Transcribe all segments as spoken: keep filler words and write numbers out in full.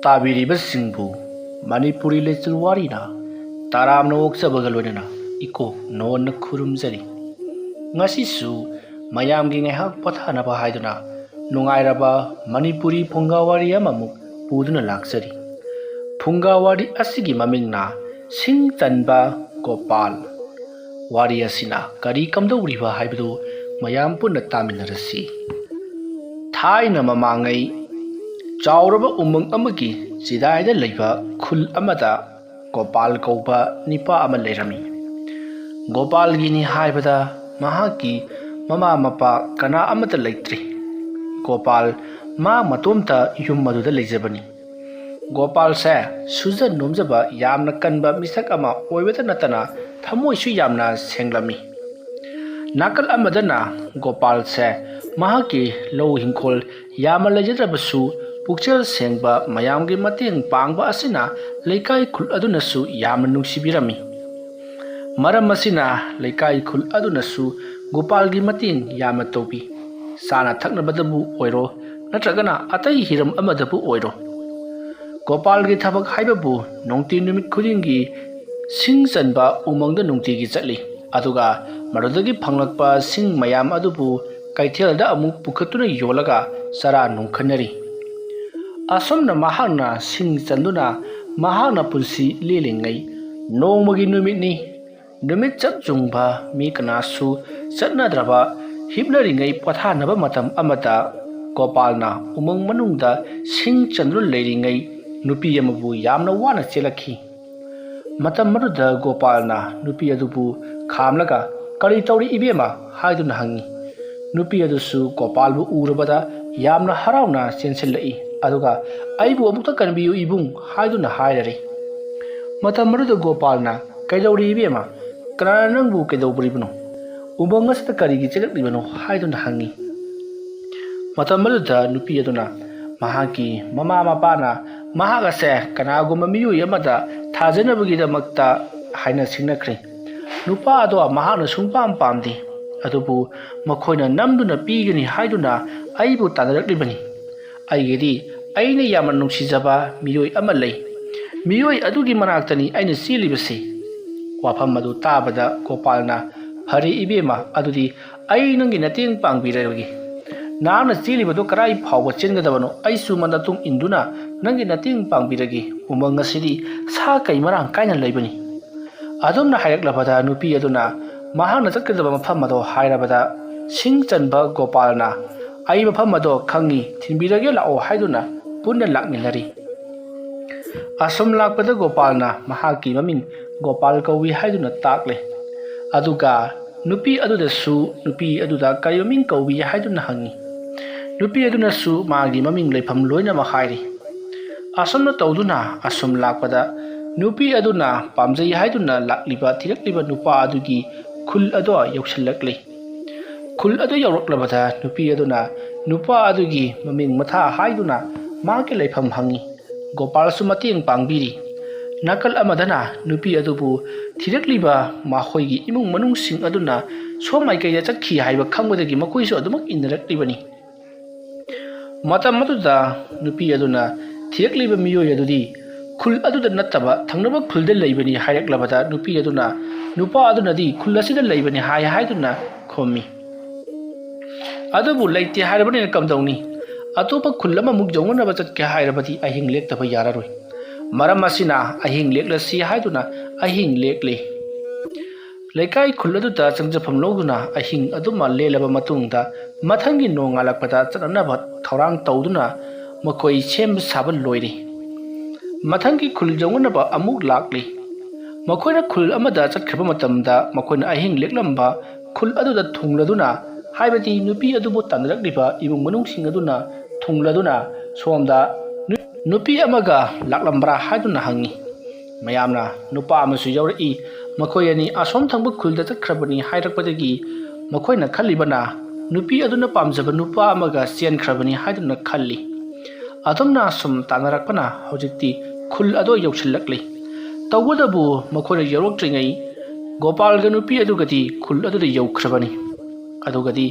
ꯇꯥꯕꯤꯔꯤꯕꯁꯤꯡꯕꯨ ꯃꯅꯤꯄꯨꯔꯤ ꯂꯤꯆꯠ ꯋꯥꯔꯤꯅ ꯇꯔꯥꯝꯅ ꯑꯣꯛꯆꯕꯒ ꯂꯣꯏꯅꯅ ꯏꯀꯣꯛ ꯅꯣꯟꯅ ꯈꯨꯔꯨꯝꯖꯔꯤ꯫ ꯉꯁꯤꯁꯨ ꯃꯌꯥꯝꯒꯤ ꯉꯥꯏꯍꯥꯛ ꯄꯣꯊꯥꯅꯕ ꯍꯥꯏꯗꯨꯅ ꯅꯨꯡꯉꯥꯏꯔꯕ ꯃꯅꯤꯄꯨꯔꯤ ꯐꯨꯡꯒꯥ ꯋꯥꯔꯤ ꯑꯃꯃꯨꯛ ꯄꯨꯗꯨꯅ ꯂꯥꯛꯆꯔꯤ꯫ ꯐꯨꯡꯒꯥ ꯋꯥꯔꯤ ꯑꯁꯤꯒꯤ ꯃꯃꯤꯡꯅ ꯁꯤꯡ ꯆꯟꯕ ꯒꯣꯄꯥꯜ꯫ ꯋꯥꯔꯤ ꯑꯁꯤꯅ ꯀꯔꯤ ꯀꯝꯗꯧꯔꯤꯕ ꯍꯥꯏꯕꯗꯨ ꯃꯌꯥꯝ ꯄꯨꯟꯅ ꯇꯥꯃꯤꯟꯅꯔꯁꯤ꯫ ꯊꯥꯏꯅ ꯃꯃꯥꯡꯉꯩ ꯆꯥꯎꯔꯕ ꯎꯃꯪ ꯑꯃꯒꯤ ꯆꯤꯗꯥꯏꯗ ꯂꯩꯕ ꯈꯨꯜ ꯑꯃꯗ ꯒꯣꯄꯥꯜ ꯀꯧꯕ ꯅꯤꯄꯥ ꯑꯃ ꯂꯩꯔꯝꯃꯤ꯫ ꯒꯣꯄꯥꯜꯒꯤꯅꯤ ꯍꯥꯏꯕꯗ ꯃꯍꯥꯛꯀꯤ ꯃꯃꯥ ꯃꯄꯥ ꯀꯅꯥ ꯑꯃꯠꯇ ꯂꯩꯇ꯭ꯔꯤ꯫ ꯒꯣꯄꯥꯜ ꯃꯥ ꯃꯇꯣꯝꯇ ꯌꯨꯝ ꯑꯗꯨꯗ ꯂꯩꯖꯕꯅꯤ꯫ ꯒꯣꯄꯥꯜꯁꯦ ꯁꯨꯖ ꯅꯣꯝꯖꯕ ꯌꯥꯝꯅ ꯀꯟꯕ ꯃꯤꯁꯛ ꯑꯃ ꯑꯣꯏꯕꯇ ꯅꯠꯇꯅ ꯊꯃꯣꯏꯁꯨ ꯌꯥꯝꯅ ꯁꯦꯡꯂꯝꯃꯤ꯫ ꯅꯥꯀꯜ ꯑꯃꯗꯅ ꯒꯣꯄꯥꯜꯁꯦ ꯃꯍꯥꯛꯀꯤ ꯂꯧ ꯍꯤꯡꯈꯣꯜ ꯌꯥꯝꯅ ꯂꯩꯖꯗ꯭ꯔꯕꯁꯨ ꯄꯨꯛꯆꯦꯜ ꯁꯦꯡꯕ ꯃꯌꯥꯝꯒꯤ ꯃꯇꯦꯡ ꯄꯥꯡꯕ ꯑꯁꯤꯅ ꯂꯩꯀꯥꯏ ꯈꯨꯜ ꯑꯗꯨꯅꯁꯨ ꯌꯥꯝꯅ ꯅꯨꯡꯁꯤꯕꯤꯔꯝꯃꯤ꯫ ꯃꯔꯝ ꯑꯁꯤꯅ ꯂꯩꯀꯥꯏ ꯈꯨꯜ ꯑꯗꯨꯅꯁꯨ ꯒꯣꯄꯥꯜꯒꯤ ꯃꯇꯦꯡ ꯌꯥꯝꯅ ꯇꯧꯕꯤ꯫ ꯆꯥꯅ ꯊꯛꯅꯕꯗꯕꯨ ꯑꯣꯏꯔꯣ, ꯅꯠꯇ꯭ꯔꯒꯅ ꯑꯇꯩ ꯍꯤꯔꯝ ꯑꯃꯗꯕꯨ ꯑꯣꯏꯔꯣ, ꯒꯣꯄꯥꯜꯒꯤ ꯊꯕꯛ ꯍꯥꯏꯕꯕꯨ ꯅꯨꯡꯇꯤ ꯅꯨꯃꯤꯠ ꯈꯨꯗꯤꯡꯒꯤ ꯁꯤꯡ ꯆꯟꯕ ꯎꯃꯪꯗ ꯅꯨꯡꯇꯤꯒꯤ ꯆꯠꯂꯤ꯫ ꯑꯗꯨꯒ ꯃꯗꯨꯗꯒꯤ ꯐꯪꯂꯛꯄ ꯁꯤꯡ ꯃꯌꯥꯝ ꯑꯗꯨꯕꯨ ꯀꯩꯊꯦꯜꯗ ꯑꯃꯨꯛ ꯄꯨꯈꯠꯇꯨꯅ ꯌꯣꯜꯂꯒ ꯆꯔꯥ ꯅꯨꯡꯈꯠꯅꯔꯤ꯫ ꯑꯁꯨꯝꯅ ꯃꯍꯥꯛꯅ ꯁꯤꯡ ꯆꯟꯗꯨꯅ ꯃꯍꯥꯛꯅ ꯄꯨꯟꯁꯤ ꯂꯦꯜꯂꯤꯉꯩ, ꯅꯣꯡꯃꯒꯤ ꯅꯨꯃꯤꯠꯅꯤ꯫ ꯅꯨꯃꯤꯠ ꯆꯞ ꯌꯨꯡꯕ, ꯃꯤ ꯀꯅꯥꯁꯨ ꯆꯠꯅꯗ꯭ꯔꯕ, ꯍꯤꯞꯅꯔꯤꯉꯩ ꯄꯣꯊꯥꯅꯕ ꯃꯇꯝ ꯑꯃꯗ ꯒꯣꯄꯥꯜꯅ ꯎꯃꯪ ꯃꯅꯨꯡꯗ ꯁꯤꯡ ꯆꯟꯗꯨꯅ ꯂꯩꯔꯤꯉꯩ ꯅꯨꯄꯤ ꯑꯃꯕꯨ ꯌꯥꯝꯅ ꯋꯥꯅ ꯆꯦꯜꯂꯛꯈꯤ꯫ ꯃꯇꯝ ꯑꯗꯨꯗ ꯒꯣꯄꯥꯜꯅ ꯅꯨꯄꯤ ꯑꯗꯨꯕꯨ ꯈꯥꯝꯂꯒ, "ꯀꯔꯤ ꯇꯧꯔꯤ ꯏꯕꯦꯝꯃ?" ꯍꯥꯏꯗꯨꯅ ꯍꯪꯉꯤ꯫ ꯅꯨꯄꯤ ꯑꯗꯨꯁꯨ ꯒꯣꯄꯥꯜꯕꯨ ꯎꯔꯕꯗ ꯌꯥꯝꯅ ꯍꯔꯥꯎꯅ ꯆꯦꯟꯁꯤꯜꯂꯛꯏ, ꯑꯗꯨꯒ "ꯑꯩꯕꯨ ꯑꯃꯨꯛꯇ ꯀꯟꯕꯤꯌꯨ ꯏꯕꯨꯡ" ꯍꯥꯏꯗꯨꯅ ꯍꯥꯏꯔꯔꯤ꯫ ꯃꯇꯝ ꯑꯗꯨꯗ ꯒꯣꯄꯥꯜꯅ, "ꯀꯩꯗꯧꯔꯤ ꯏꯕꯦꯝꯃ? ꯀꯅꯥꯅ ꯅꯪꯕꯨ ꯀꯩꯗꯧꯕꯤꯔꯤꯕꯅꯣ? ꯎꯃꯪ ꯑꯁꯤꯗ ꯀꯔꯤꯒꯤ ꯆꯦꯜꯂꯛꯂꯤꯕꯅꯣ?" ꯍꯥꯏꯗꯨꯅ ꯍꯪꯉꯤ꯫ ꯃꯇꯝ ꯑꯗꯨꯗ ꯅꯨꯄꯤ ꯑꯗꯨꯅ ꯃꯍꯥꯛꯀꯤ ꯃꯃꯥ ꯃꯄꯥꯅ ꯃꯍꯥꯛ ꯑꯁꯦ ꯀꯅꯥꯒꯨꯝꯕ ꯃꯤꯑꯣꯏ ꯑꯃꯗ ꯊꯥꯖꯅꯕꯒꯤꯗꯃꯛꯇ ꯍꯥꯏꯅ ꯁꯤꯡꯅꯈ꯭ꯔꯦ꯫ ꯅꯨꯄꯥ ꯑꯗꯣ ꯃꯍꯥꯛꯅ ꯁꯨꯡꯄꯥꯝ ꯄꯥꯝꯗꯦ, ꯑꯗꯨꯕꯨ ꯃꯈꯣꯏꯅ ꯅꯝꯗꯨꯅ ꯄꯤꯒꯅꯤ ꯍꯥꯏꯗꯨꯅ ꯑꯩꯕꯨ ꯇꯥꯟꯅꯔꯛꯂꯤꯕꯅꯤ꯫ ꯑꯩꯒꯤꯗꯤ ꯑꯩꯅ ꯌꯥꯝꯅ ꯅꯨꯡꯁꯤꯖꯕ ꯃꯤꯑꯣꯏ ꯑꯃ ꯂꯩ꯫ ꯃꯤꯑꯣꯏ ꯑꯗꯨꯒꯤ ꯃꯅꯥꯛꯇꯅꯤ ꯑꯩꯅ ꯆꯦꯜꯂꯤꯕꯁꯤ꯫ ꯋꯥꯐꯝ ꯑꯗꯨ ꯇꯥꯕꯗ ꯒꯣꯄꯥꯜꯅ, "ꯐꯔꯦ ꯏꯕꯦꯝꯃ, ꯑꯗꯨꯗꯤ ꯑꯩ ꯅꯪꯒꯤ ꯃꯇꯦꯡ ꯄꯥꯡꯕꯤꯔꯒꯦ꯫ ꯅꯍꯥꯛꯅ ꯆꯦꯜꯂꯤꯕꯗꯨ ꯀꯗꯥꯏ ꯐꯥꯎꯕ ꯆꯦꯟꯒꯗꯕꯅꯣ, ꯑꯩꯁꯨ ꯃꯗꯨ ꯃꯇꯨꯡ ꯏꯟꯗꯨꯅ ꯅꯪꯒꯤ ꯃꯇꯦꯡ ꯄꯥꯡꯕꯤꯔꯒꯦ꯫ ꯎꯃꯪ ꯑꯁꯤꯗꯤ ꯁꯥ ꯀꯩ ꯃꯔꯥꯡ ꯀꯥꯏꯅ ꯂꯩꯕꯅꯤ"꯫ ꯑꯗꯨꯝꯅ ꯍꯥꯏꯔꯛꯂꯕꯗ ꯅꯨꯄꯤ ꯑꯗꯨꯅ ꯃꯍꯥꯛꯅ ꯆꯠꯀꯗꯕ ꯃꯐꯝ ꯑꯗꯣ ꯍꯥꯏꯔꯕꯗ, ꯁꯤꯡ ꯆꯟꯕ ꯒꯣꯄꯥꯜꯅ, "ꯑꯩ ꯃꯐꯝ ꯑꯗꯣ ꯈꯪꯏ, ꯊꯤꯟꯕꯤꯔꯒꯦ ꯂꯥꯛꯑꯣ" ꯍꯥꯏꯗꯨꯅ ꯄꯨꯟꯅ ꯂꯥꯛꯃꯤꯟꯅꯔꯤ꯫ ꯑꯁꯨꯝ ꯂꯥꯛꯄꯗ ꯒꯣꯄꯥꯜꯅ ꯃꯍꯥꯛꯀꯤ ꯃꯃꯤꯡ ꯒꯣꯄꯥꯜ ꯀꯧꯏ ꯍꯥꯏꯗꯨꯅ ꯇꯥꯛꯂꯦ꯫ ꯑꯗꯨꯒ ꯅꯨꯄꯤ ꯑꯗꯨꯗꯁꯨ ꯅꯨꯄꯤ ꯑꯗꯨꯗ ꯀꯔꯤ ꯃꯃꯤꯡ ꯀꯧꯏ ꯍꯥꯏꯗꯨꯅ ꯍꯪꯉꯤ꯫ ꯅꯨꯄꯤ ꯑꯗꯨꯅꯁꯨ ꯃꯥꯒꯤ ꯃꯃꯤꯡ ꯂꯩꯐꯝ ꯂꯣꯏꯅꯃꯛ ꯍꯥꯏꯔꯤ꯫ ꯑꯁꯨꯝꯅ ꯇꯧꯗꯨꯅ ꯑꯁꯨꯝ ꯂꯥꯛꯄꯗ ꯅꯨꯄꯤ ꯑꯗꯨꯅ ꯄꯥꯝꯖꯩ ꯍꯥꯏꯗꯨꯅ ꯂꯥꯛꯂꯤꯕ, ꯊꯤꯔꯛꯂꯤꯕ ꯅꯨꯄꯥ ꯑꯗꯨꯒꯤ ꯈꯨꯜ ꯑꯗꯣ ꯌꯧꯁꯤꯜꯂꯛꯂꯤ꯫ ꯈꯨꯜ ꯑꯗꯨ ꯌꯧꯔꯛꯂꯕꯗ ꯅꯨꯄꯤ ꯑꯗꯨꯅ ꯅꯨꯄꯥ ꯑꯗꯨꯒꯤ ꯃꯃꯤꯡ ꯃꯊꯥ ꯍꯥꯏꯗꯨꯅ ꯃꯍꯥꯛꯀꯤ ꯂꯩꯐꯝ ꯍꯪꯉꯤ꯫ ꯒꯣꯄꯥꯜꯁꯨ ꯃꯇꯦꯡ ꯄꯥꯡꯕꯤꯔꯤ꯫ ꯅꯥꯀꯜ ꯑꯃꯗꯅ ꯅꯨꯄꯤ ꯑꯗꯨꯕꯨ ꯊꯤꯔꯛꯂꯤꯕ ꯃꯈꯣꯏꯒꯤ ꯏꯃꯨꯡ ꯃꯅꯨꯡꯁꯤꯡ ꯑꯗꯨꯅ ꯁꯣꯝ ꯃꯥꯏꯀꯩꯗ ꯆꯠꯈꯤ ꯍꯥꯏꯕ ꯈꯪꯕꯗꯒꯤ ꯃꯈꯣꯏꯁꯨ ꯑꯗꯨꯃꯛ ꯏꯟꯅꯔꯛꯂꯤꯕꯅꯤ꯫ ꯃꯇꯝ ꯑꯗꯨꯗ ꯅꯨꯄꯤ ꯑꯗꯨꯅ ꯊꯤꯔꯛꯂꯤꯕ ꯃꯤꯑꯣꯏ ꯑꯗꯨꯗꯤ ꯈꯨꯜ ꯑꯗꯨꯗ ꯅꯠꯇꯕ ꯊꯪꯅꯕ ꯈꯨꯜꯗ ꯂꯩꯕꯅꯤ ꯍꯥꯏꯔꯛꯂꯕꯗ ꯅꯨꯄꯤ ꯑꯗꯨꯅ ꯅꯨꯄꯥ ꯑꯗꯨꯅꯗꯤ ꯈꯨꯜ ꯑꯁꯤꯗ ꯂꯩꯕꯅꯤ ꯍꯥꯏ ꯍꯥꯏꯗꯨꯅ ꯈꯨꯝꯃꯤ꯫ ꯑꯗꯨꯕꯨ ꯂꯩꯇꯦ ꯍꯥꯏꯔꯕꯅꯤꯅ ꯀꯝꯗꯧꯅꯤ? ꯑꯇꯣꯞꯄ ꯈꯨꯜ ꯑꯃꯃꯨꯛ ꯌꯧꯅꯅꯕ ꯆꯠꯀꯦ ꯍꯥꯏꯔꯕꯗꯤ ꯑꯍꯤꯡ ꯂꯦꯛꯇꯕ ꯌꯥꯔꯔꯣꯏ꯫ ꯃꯔꯝ ꯑꯁꯤꯅ ꯑꯍꯤꯡ ꯂꯦꯛꯂꯁꯤ ꯍꯥꯏꯗꯨꯅ ꯑꯍꯤꯡ ꯂꯦꯛꯂꯤ꯫ ꯂꯩꯀꯥꯏ ꯈꯨꯜ ꯑꯗꯨꯗ ꯆꯪꯖꯐꯝ ꯂꯧꯗꯨꯅ ꯑꯍꯤꯡ ꯑꯗꯨꯃ ꯂꯦꯜꯂꯕ ꯃꯇꯨꯡꯗ ꯃꯊꯪꯒꯤ ꯅꯣꯡꯉꯥꯜꯂꯛꯄꯗ ꯆꯠꯅꯅꯕ ꯊꯧꯔꯥꯡ ꯇꯧꯗꯨꯅ ꯃꯈꯣꯏ ꯁꯦꯝꯕ ꯁꯥꯕ ꯂꯣꯏꯔꯤ꯫ ꯃꯊꯪꯒꯤ ꯈꯨꯜ ꯌꯧꯅꯅꯕ ꯑꯃꯨꯛ ꯂꯥꯛꯂꯤ꯫ ꯃꯈꯣꯏꯅ ꯈꯨꯜ ꯑꯃꯗ ꯆꯠꯈ꯭ꯔꯕ ꯃꯇꯝꯗ ꯃꯈꯣꯏꯅ ꯑꯍꯤꯡ ꯂꯦꯛꯂꯝꯕ ꯈꯨꯜ ꯑꯗꯨꯗ ꯊꯨꯡꯂꯗꯨꯅ, ꯍꯥꯏꯕꯗꯤ ꯅꯨꯄꯤ ꯑꯗꯨꯕꯨ ꯇꯥꯟꯅꯔꯛꯂꯤꯕ ꯏꯃꯨꯡ ꯃꯅꯨꯡꯁꯤꯡ ꯑꯗꯨꯅ ꯊꯨꯡꯂꯗꯨꯅ ꯁꯣꯝꯗ ꯅꯨ-, ꯅꯨꯄꯤ ꯑꯃꯒ ꯂꯥꯛꯂꯝꯕ꯭ꯔꯥ ꯍꯥꯏꯗꯨꯅ ꯍꯪꯉꯤ꯫ ꯃꯌꯥꯝꯅ ꯅꯨꯄꯥ ꯑꯃꯁꯨ ꯌꯥꯎꯔꯛꯏ꯫ ꯃꯈꯣꯏ ꯑꯅꯤ ꯑꯁꯣꯝ ꯊꯪꯕ ꯈꯨꯜꯗ ꯆꯠꯈ꯭ꯔꯕꯅꯤ ꯍꯥꯏꯔꯛꯄꯗꯒꯤ ꯃꯈꯣꯏꯅ ꯈꯜꯂꯤꯕꯅ ꯅꯨꯄꯤ ꯑꯗꯨꯅ ꯄꯥꯝꯖꯕ ꯅꯨꯄꯥ ꯑꯃꯒ ꯆꯦꯟꯈ꯭ꯔꯕꯅꯤ ꯍꯥꯏꯗꯨꯅ ꯈꯜꯂꯤ꯫ ꯑꯗꯨꯝꯅ ꯁꯨꯝ ꯇꯥꯟꯅꯔꯛꯄꯅ ꯍꯧꯖꯤꯛꯇꯤ ꯈꯨꯜ ꯑꯗꯣ ꯌꯧꯁꯤꯜꯂꯛꯂꯤ꯫ ꯇꯧꯕꯇꯕꯨ ꯃꯈꯣꯏꯅ ꯌꯧꯔꯛꯇ꯭ꯔꯤꯉꯩ ꯒꯣꯄꯥꯜꯒ ꯅꯨꯄꯤ ꯑꯗꯨꯒꯗꯤ ꯈꯨꯜ ꯑꯗꯨꯗ ꯌꯧꯈ꯭ꯔꯕꯅꯤ꯫ ꯑꯗꯨꯒꯗꯤ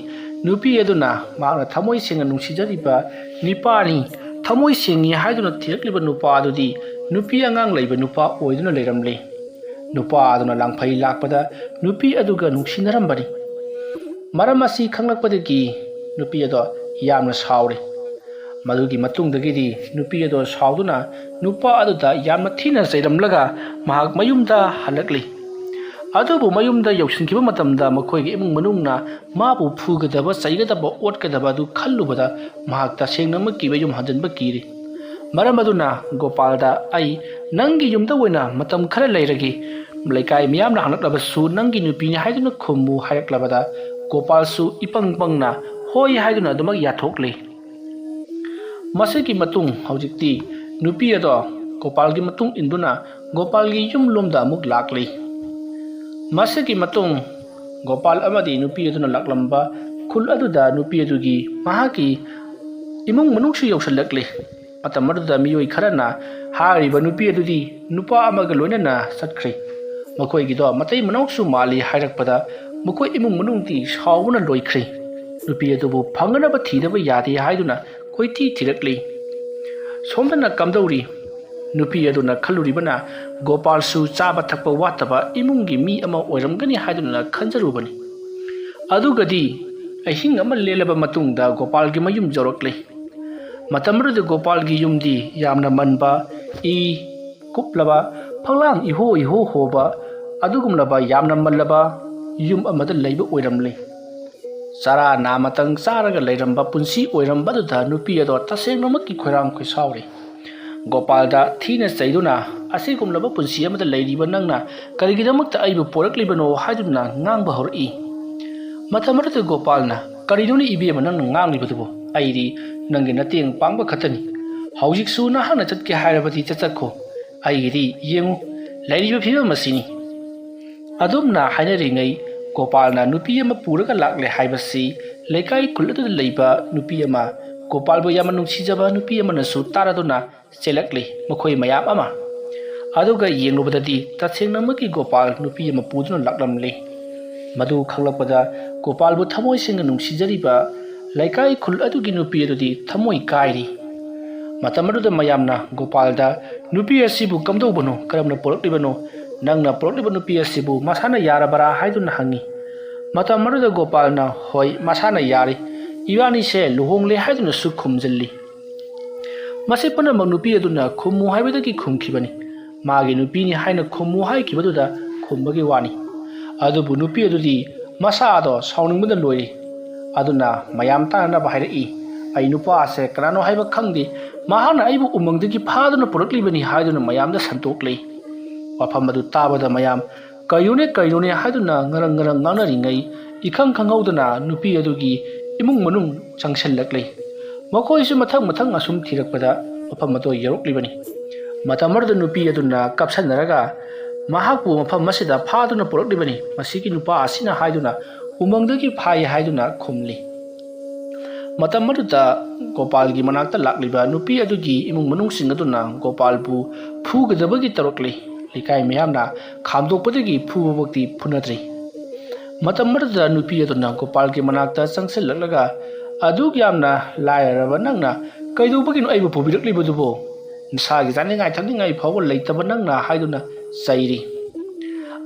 ꯅꯨꯄꯤ ꯑꯗꯨꯅ ꯃꯍꯥꯛꯅ ꯊꯃꯣꯏ ꯁꯦꯡꯅ ꯅꯨꯡꯁꯤꯖꯔꯤꯕ ꯅꯤꯄꯥꯅꯤ ꯊꯃꯣꯏ ꯁꯦꯡꯉꯤ ꯍꯥꯏꯗꯨꯅ ꯊꯤꯔꯛꯂꯤꯕ ꯅꯨꯄꯥ ꯑꯗꯨꯗꯤ ꯅꯨꯄꯤ ꯑꯉꯥꯡ ꯂꯩꯕ ꯅꯨꯄꯥ ꯑꯣꯏꯗꯨꯅ ꯂꯩꯔꯝꯂꯦ꯫ ꯅꯨꯄꯥ ꯑꯗꯨꯅ ꯂꯥꯡꯐꯩ ꯂꯥꯛꯄꯗ ꯅꯨꯄꯤ ꯑꯗꯨꯒ ꯅꯨꯡꯁꯤꯅꯔꯝꯕꯅꯤ꯫ ꯃꯔꯝ ꯑꯁꯤ ꯈꯪꯂꯛꯄꯗꯒꯤ ꯅꯨꯄꯤ ꯑꯗꯣ ꯌꯥꯝꯅ ꯁꯥꯎꯔꯦ꯫ ꯃꯗꯨꯒꯤ ꯃꯇꯨꯡꯗꯒꯤꯗꯤ ꯅꯨꯄꯤ ꯑꯗꯣ ꯁꯥꯎꯗꯨꯅ ꯅꯨꯄꯥ ꯑꯗꯨꯗ ꯌꯥꯝꯅ ꯊꯤꯅ ꯆꯩꯔꯝꯂꯒ ꯃꯍꯥꯛ ꯃꯌꯨꯝꯗ ꯍꯜꯂꯛꯂꯤ꯫ ꯑꯗꯨꯕꯨ ꯃꯌꯨꯝꯗ ꯌꯧꯁꯤꯟꯈꯤꯕ ꯃꯇꯝꯗ ꯃꯈꯣꯏꯒꯤ ꯏꯃꯨꯡ ꯃꯅꯨꯡꯅ ꯃꯥꯕꯨ ꯐꯨꯒꯗꯕ, ꯆꯩꯒꯗꯕ, ꯑꯣꯠꯀꯗꯕ ꯑꯗꯨ ꯈꯜꯂꯨꯕꯗ ꯃꯍꯥꯛ ꯇꯁꯦꯡꯅꯃꯛꯀꯤ ꯃꯌꯨꯝ ꯍꯟꯖꯤꯟꯕ ꯀꯤꯔꯦ꯫ ꯃꯔꯝ ꯑꯗꯨꯅ ꯒꯣꯄꯥꯜꯗ, "ꯑꯩ ꯅꯪꯒꯤ ꯌꯨꯝꯗ ꯑꯣꯏꯅ ꯃꯇꯝ ꯈꯔ ꯂꯩꯔꯒꯦ꯫ ꯂꯩꯀꯥꯏ ꯃꯤꯌꯥꯝꯅ ꯍꯪꯂꯛꯂꯕꯁꯨ ꯅꯪꯒꯤ ꯅꯨꯄꯤꯅꯤ ꯍꯥꯏꯗꯨꯅ ꯈꯨꯝꯃꯨ" ꯍꯥꯏꯔꯛꯂꯕꯗ ꯒꯣꯄꯥꯜꯁꯨ ꯏꯄꯪ ꯄꯪꯅ "ꯍꯣꯏ" ꯍꯥꯏꯗꯨꯅ ꯑꯗꯨꯃꯛ ꯌꯥꯊꯣꯛꯂꯦ꯫ ꯃꯁꯤꯒꯤ ꯃꯇꯨꯡ ꯍꯧꯖꯤꯛꯇꯤ ꯅꯨꯄꯤ ꯑꯗꯣ ꯒꯣꯄꯥꯜꯒꯤ ꯃꯇꯨꯡ ꯏꯟꯗꯨꯅ ꯒꯣꯄꯥꯜꯒꯤ ꯌꯨꯝ ꯂꯣꯝꯗ ꯑꯃꯨꯛ ꯂꯥꯛꯂꯤ꯫ ꯃꯁꯤꯒꯤ ꯃꯇꯨꯡ ꯒꯣꯄꯥꯜ ꯑꯃꯗꯤ ꯅꯨꯄꯤ ꯑꯗꯨꯅ ꯂꯥꯛꯂꯝꯕ ꯈꯨꯜ ꯑꯗꯨꯗ ꯅꯨꯄꯤ ꯑꯗꯨꯒꯤ ꯃꯍꯥꯛꯀꯤ ꯏꯃꯨꯡ ꯃꯅꯨꯡꯁꯨ ꯌꯧꯁꯤꯜꯂꯛꯂꯤ꯫ ꯃꯇꯝ ꯑꯗꯨꯗ ꯃꯤꯑꯣꯏ ꯈꯔꯅ ꯍꯥꯏꯔꯤꯕ ꯅꯨꯄꯤ ꯑꯗꯨꯗꯤ ꯅꯨꯄꯥ ꯑꯃꯒ ꯂꯣꯏꯅꯅ ꯆꯠꯈ꯭ꯔꯦ, ꯃꯈꯣꯏꯒꯤꯗꯣ ꯃꯇꯩ ꯃꯅꯥꯎꯁꯨ ꯃꯥꯜꯂꯤ ꯍꯥꯏꯔꯛꯄꯗ ꯃꯈꯣꯏ ꯏꯃꯨꯡ ꯃꯅꯨꯡꯗꯤ ꯁꯥꯎꯕꯅ ꯂꯣꯏꯈ꯭ꯔꯦ꯫ ꯅꯨꯄꯤ ꯑꯗꯨꯕꯨ ꯐꯪꯅꯅꯕ ꯊꯤꯗꯕ ꯌꯥꯗꯦ ꯍꯥꯏꯗꯨꯅ ꯀꯣꯏꯊꯤ ꯊꯤꯔꯛꯂꯤ꯫ ꯁꯣꯝꯗꯅ ꯀꯝꯗꯧꯔꯤ? ꯅꯨꯄꯤ ꯑꯗꯨꯅ ꯈꯜꯂꯨꯔꯤꯕꯅ ꯒꯣꯄꯥꯜꯁꯨ ꯆꯥꯕ ꯊꯛꯄ ꯋꯥꯠꯇꯕ ꯏꯃꯨꯡꯒꯤ ꯃꯤ ꯑꯃ ꯑꯣꯏꯔꯝꯒꯅꯤ ꯍꯥꯏꯗꯨꯅ ꯈꯟꯖꯔꯨꯕꯅꯤ꯫ ꯑꯗꯨꯒꯗꯤ ꯑꯍꯤꯡ ꯑꯃ ꯂꯦꯜꯂꯕ ꯃꯇꯨꯡꯗ ꯒꯣꯄꯥꯜꯒꯤ ꯃꯌꯨꯝ ꯌꯧꯔꯛꯂꯦ꯫ ꯃꯇꯝ ꯑꯗꯨꯗ ꯒꯣꯄꯥꯜꯒꯤ ꯌꯨꯝꯗꯤ ꯌꯥꯝꯅ ꯃꯟꯕ, ꯏ ꯀꯨꯞꯂꯕ, ꯐꯛꯂꯥꯡ ꯏꯍꯣ ꯏꯍꯣ ꯍꯣꯕ ꯑꯗꯨꯒꯨꯝꯂꯕ ꯌꯥꯝꯅ ꯃꯜꯂꯕ ꯌꯨꯝ ꯑꯃꯗ ꯂꯩꯕ ꯑꯣꯏꯔꯝꯂꯦ꯫ ꯆꯔꯥ ꯅꯥꯃꯇꯪ ꯆꯥꯔꯒ ꯂꯩꯔꯝꯕ ꯄꯨꯟꯁꯤ ꯑꯣꯏꯔꯝꯕꯗꯨꯗ ꯅꯨꯄꯤ ꯑꯗꯣ ꯇꯁꯦꯡꯅꯃꯛꯀꯤ ꯈꯣꯏꯔꯥꯡ ꯈꯣꯏꯁꯥꯎꯔꯦ꯫ ꯒꯣꯄꯥꯜꯗ ꯊꯤꯅ ꯆꯩꯗꯨꯅ, "ꯑꯁꯤꯒꯨꯝꯂꯕ ꯄꯨꯟꯁꯤ ꯑꯃꯗ ꯂꯩꯔꯤꯕ ꯅꯪꯅ ꯀꯔꯤꯒꯤꯗꯃꯛꯇ ꯑꯩꯕꯨ ꯄꯣꯔꯛꯂꯤꯕꯅꯣ?" ꯍꯥꯏꯗꯨꯅ ꯉꯥꯡꯕ ꯍꯧꯔꯛꯏ꯫ ꯃꯇꯝ ꯑꯗꯨꯗ ꯒꯣꯄꯥꯜꯅ, "ꯀꯔꯤꯅꯣꯅꯦ ꯏꯕꯦꯝꯃ ꯅꯪꯅ ꯉꯥꯡꯂꯤꯕꯗꯨꯕꯨ? ꯑꯩꯗꯤ ꯅꯪꯒꯤ ꯃꯇꯦꯡ ꯄꯥꯡꯕ ꯈꯛꯇꯅꯤ꯫ ꯍꯧꯖꯤꯛꯁꯨ ꯅꯍꯥꯛꯅ ꯆꯠꯀꯦ ꯍꯥꯏꯔꯕꯗꯤ ꯆꯠꯆꯈꯣ꯫ ꯑꯩꯒꯤꯗꯤ ꯌꯦꯡꯉꯨ, ꯂꯩꯔꯤꯕ ꯐꯤꯕꯝ ꯑꯁꯤꯅꯤ꯫" ꯑꯗꯨꯝꯅ ꯍꯥꯏꯅꯔꯤꯉꯩ ꯒꯣꯄꯥꯜꯅ ꯅꯨꯄꯤ ꯑꯃ ꯄꯨꯔꯒ ꯂꯥꯛꯂꯦ ꯍꯥꯏꯕꯁꯤ ꯂꯩꯀꯥꯏ ꯈꯨꯜ ꯑꯗꯨꯗ ꯂꯩꯕ ꯅꯨꯄꯤ ꯑꯃ, ꯒꯣꯄꯥꯜꯕꯨ ꯌꯥꯝꯅ ꯅꯨꯡꯁꯤꯖꯕ ꯅꯨꯄꯤ ꯑꯃꯅꯁꯨ ꯇꯥꯔꯗꯨꯅ ꯆꯦꯜꯂꯛꯂꯤ꯫ ꯃꯈꯣꯏ ꯃꯌꯥꯝ ꯑꯃ ꯑꯗꯨꯒ ꯌꯦꯡꯂꯨꯕꯗꯗꯤ ꯇꯁꯦꯡꯅꯃꯛꯀꯤ ꯒꯣꯄꯥꯜ ꯅꯨꯄꯤ ꯑꯃ ꯄꯨꯗꯨꯅ ꯂꯥꯛꯂꯝꯂꯤ꯫ ꯃꯗꯨ ꯈꯪꯂꯛꯄꯗ ꯒꯣꯄꯥꯜꯕꯨ ꯊꯃꯣꯏ ꯁꯦꯡꯅ ꯅꯨꯡꯁꯤꯖꯔꯤꯕ ꯂꯩꯀꯥꯏ ꯈꯨꯜ ꯑꯗꯨꯒꯤ ꯅꯨꯄꯤ ꯑꯗꯨꯗꯤ ꯊꯃꯣꯏ ꯀꯥꯏꯔꯤ꯫ ꯃꯇꯝ ꯑꯗꯨꯗ ꯃꯌꯥꯝꯅ ꯒꯣꯄꯥꯜꯗ, "ꯅꯨꯄꯤ ꯑꯁꯤꯕꯨ ꯀꯝꯗꯧꯕꯅꯣ? ꯀꯔꯝꯅ ꯄꯣꯔꯛꯂꯤꯕꯅꯣ? ꯅꯪꯅ ꯄꯣꯔꯛꯂꯤꯕ ꯅꯨꯄꯤ ꯑꯁꯤꯕꯨ ꯃꯁꯥꯅ ꯌꯥꯔꯕꯔꯥ?" ꯍꯥꯏꯗꯨꯅ ꯍꯪꯉꯤ꯫ ꯃꯇꯝ ꯑꯗꯨꯗ ꯒꯣꯄꯥꯜꯅ, "ꯍꯣꯏ, ꯃꯁꯥꯅ ꯌꯥꯔꯤ꯫ ꯏꯕꯥꯅꯤꯁꯦ ꯂꯨꯍꯣꯡꯂꯦ" ꯍꯥꯏꯗꯨꯅꯁꯨ ꯈꯨꯝꯖꯤꯜꯂꯤ꯫ ꯃꯁꯤ ꯄꯨꯝꯅꯃꯛ ꯅꯨꯄꯤ ꯑꯗꯨꯅ ꯈꯨꯝꯃꯨ ꯍꯥꯏꯕꯗꯒꯤ ꯈꯨꯝꯈꯤꯕꯅꯤ꯫ ꯃꯥꯒꯤ ꯅꯨꯄꯤꯅꯤ ꯍꯥꯏꯅ ꯈꯨꯝꯃꯨ ꯍꯥꯏꯈꯤꯕꯗꯨꯗ ꯈꯨꯝꯕꯒꯤ ꯋꯥꯅꯤ꯫ ꯑꯗꯨꯕꯨ ꯅꯨꯄꯤ ꯑꯗꯨꯗꯤ ꯃꯁꯥꯗꯣ ꯁꯥꯎꯅꯤꯡꯕꯅ ꯂꯣꯏꯔꯤ꯫ ꯑꯗꯨꯅ ꯃꯌꯥꯝ ꯇꯥꯅꯅꯕ ꯍꯥꯏꯔꯛꯏ, "ꯑꯩ ꯅꯨꯄꯥ ꯑꯁꯦ ꯀꯅꯥꯅꯣ ꯍꯥꯏꯕ ꯈꯪꯗꯦ꯫ ꯃꯍꯥꯛꯅ ꯑꯩꯕꯨ ꯎꯃꯪꯗꯒꯤ ꯐꯥꯗꯨꯅ ꯄꯨꯔꯛꯂꯤꯕꯅꯤ" ꯍꯥꯏꯗꯨꯅ ꯃꯌꯥꯝꯗ ꯁꯟꯇꯣꯛꯂꯤ꯫ ꯋꯥꯐꯝ ꯑꯗꯨ ꯇꯥꯕꯗ ꯃꯌꯥꯝ "ꯀꯩꯅꯣꯅꯦ, ꯀꯩꯅꯣꯅꯦ" ꯍꯥꯏꯗꯨꯅ ꯉꯔꯪ ꯉꯔꯪ ꯉꯥꯡꯅꯔꯤꯉꯩ, ꯏꯈꯪ ꯈꯪꯍꯧꯗꯅ ꯅꯨꯄꯤ ꯑꯗꯨꯒꯤ ꯏꯃꯨꯡ ꯃꯅꯨꯡ ꯆꯪꯁꯤꯜꯂꯛꯂꯤ꯫ ꯃꯈꯣꯏꯁꯨ ꯃꯊꯪ ꯃꯊꯪ ꯑꯁꯨꯝ ꯊꯤꯔꯛꯄꯗ ꯃꯐꯝ ꯑꯗꯨ ꯌꯧꯔꯛꯂꯤꯕꯅꯤ꯫ ꯃꯇꯝ ꯑꯗꯨꯗ ꯅꯨꯄꯤ ꯑꯗꯨꯅ ꯀꯥꯞꯁꯟꯅꯔꯒ ꯃꯍꯥꯛꯄꯨ ꯃꯐꯝ ꯑꯁꯤꯗ ꯐꯥꯗꯨꯅ ꯄꯨꯔꯛꯂꯤꯕꯅꯤ, ꯃꯁꯤꯒꯤ ꯅꯨꯄꯥ ꯑꯁꯤꯅ ꯍꯥꯏꯗꯨꯅ ꯎꯃꯪꯗꯒꯤ ꯐꯥꯏ ꯍꯥꯏꯗꯨꯅ ꯈꯨꯝꯂꯤ꯫ ꯃꯇꯝ ꯑꯗꯨꯗ ꯒꯣꯄꯥꯜꯒꯤ ꯃꯅꯥꯛꯇ ꯂꯥꯛꯂꯤꯕ ꯅꯨꯄꯤ ꯑꯗꯨꯒꯤ ꯏꯃꯨꯡ ꯃꯅꯨꯡꯁꯤꯡ ꯑꯗꯨꯅ ꯒꯣꯄꯥꯜꯕꯨ ꯐꯨꯒꯗꯕꯒꯤ ꯇꯧꯔꯛꯂꯤ꯫ ꯂꯩꯀꯥꯏ ꯃꯌꯥꯝꯅ ꯈꯥꯝꯗꯣꯛꯄꯗꯒꯤ ꯐꯨꯕꯃꯛꯇꯤ ꯐꯨꯅꯗ꯭ꯔꯤ꯫ ꯃꯇꯝ ꯑꯗꯨꯗ ꯅꯨꯄꯤ ꯑꯗꯨꯅ ꯒꯣꯄꯥꯜꯒꯤ ꯃꯅꯥꯛꯇ ꯆꯪꯁꯤꯜꯂꯛꯂꯒ, "ꯑꯗꯨꯛ ꯌꯥꯝꯅ ꯂꯥꯏꯔꯔꯕ ꯅꯪꯅ ꯀꯩꯗꯧꯕꯒꯤꯅꯣ ꯑꯩꯕꯨ ꯄꯨꯕꯤꯔꯛꯂꯤꯕꯗꯨꯕꯨ? ꯅꯁꯥꯒꯤ ꯆꯥꯅꯤꯡꯉꯥꯏ ꯊꯛꯅꯤꯡꯉꯥꯏ ꯐꯥꯎꯕ ꯂꯩꯇꯕ ꯅꯪꯅ" ꯍꯥꯏꯗꯨꯅ ꯆꯩꯔꯤ꯫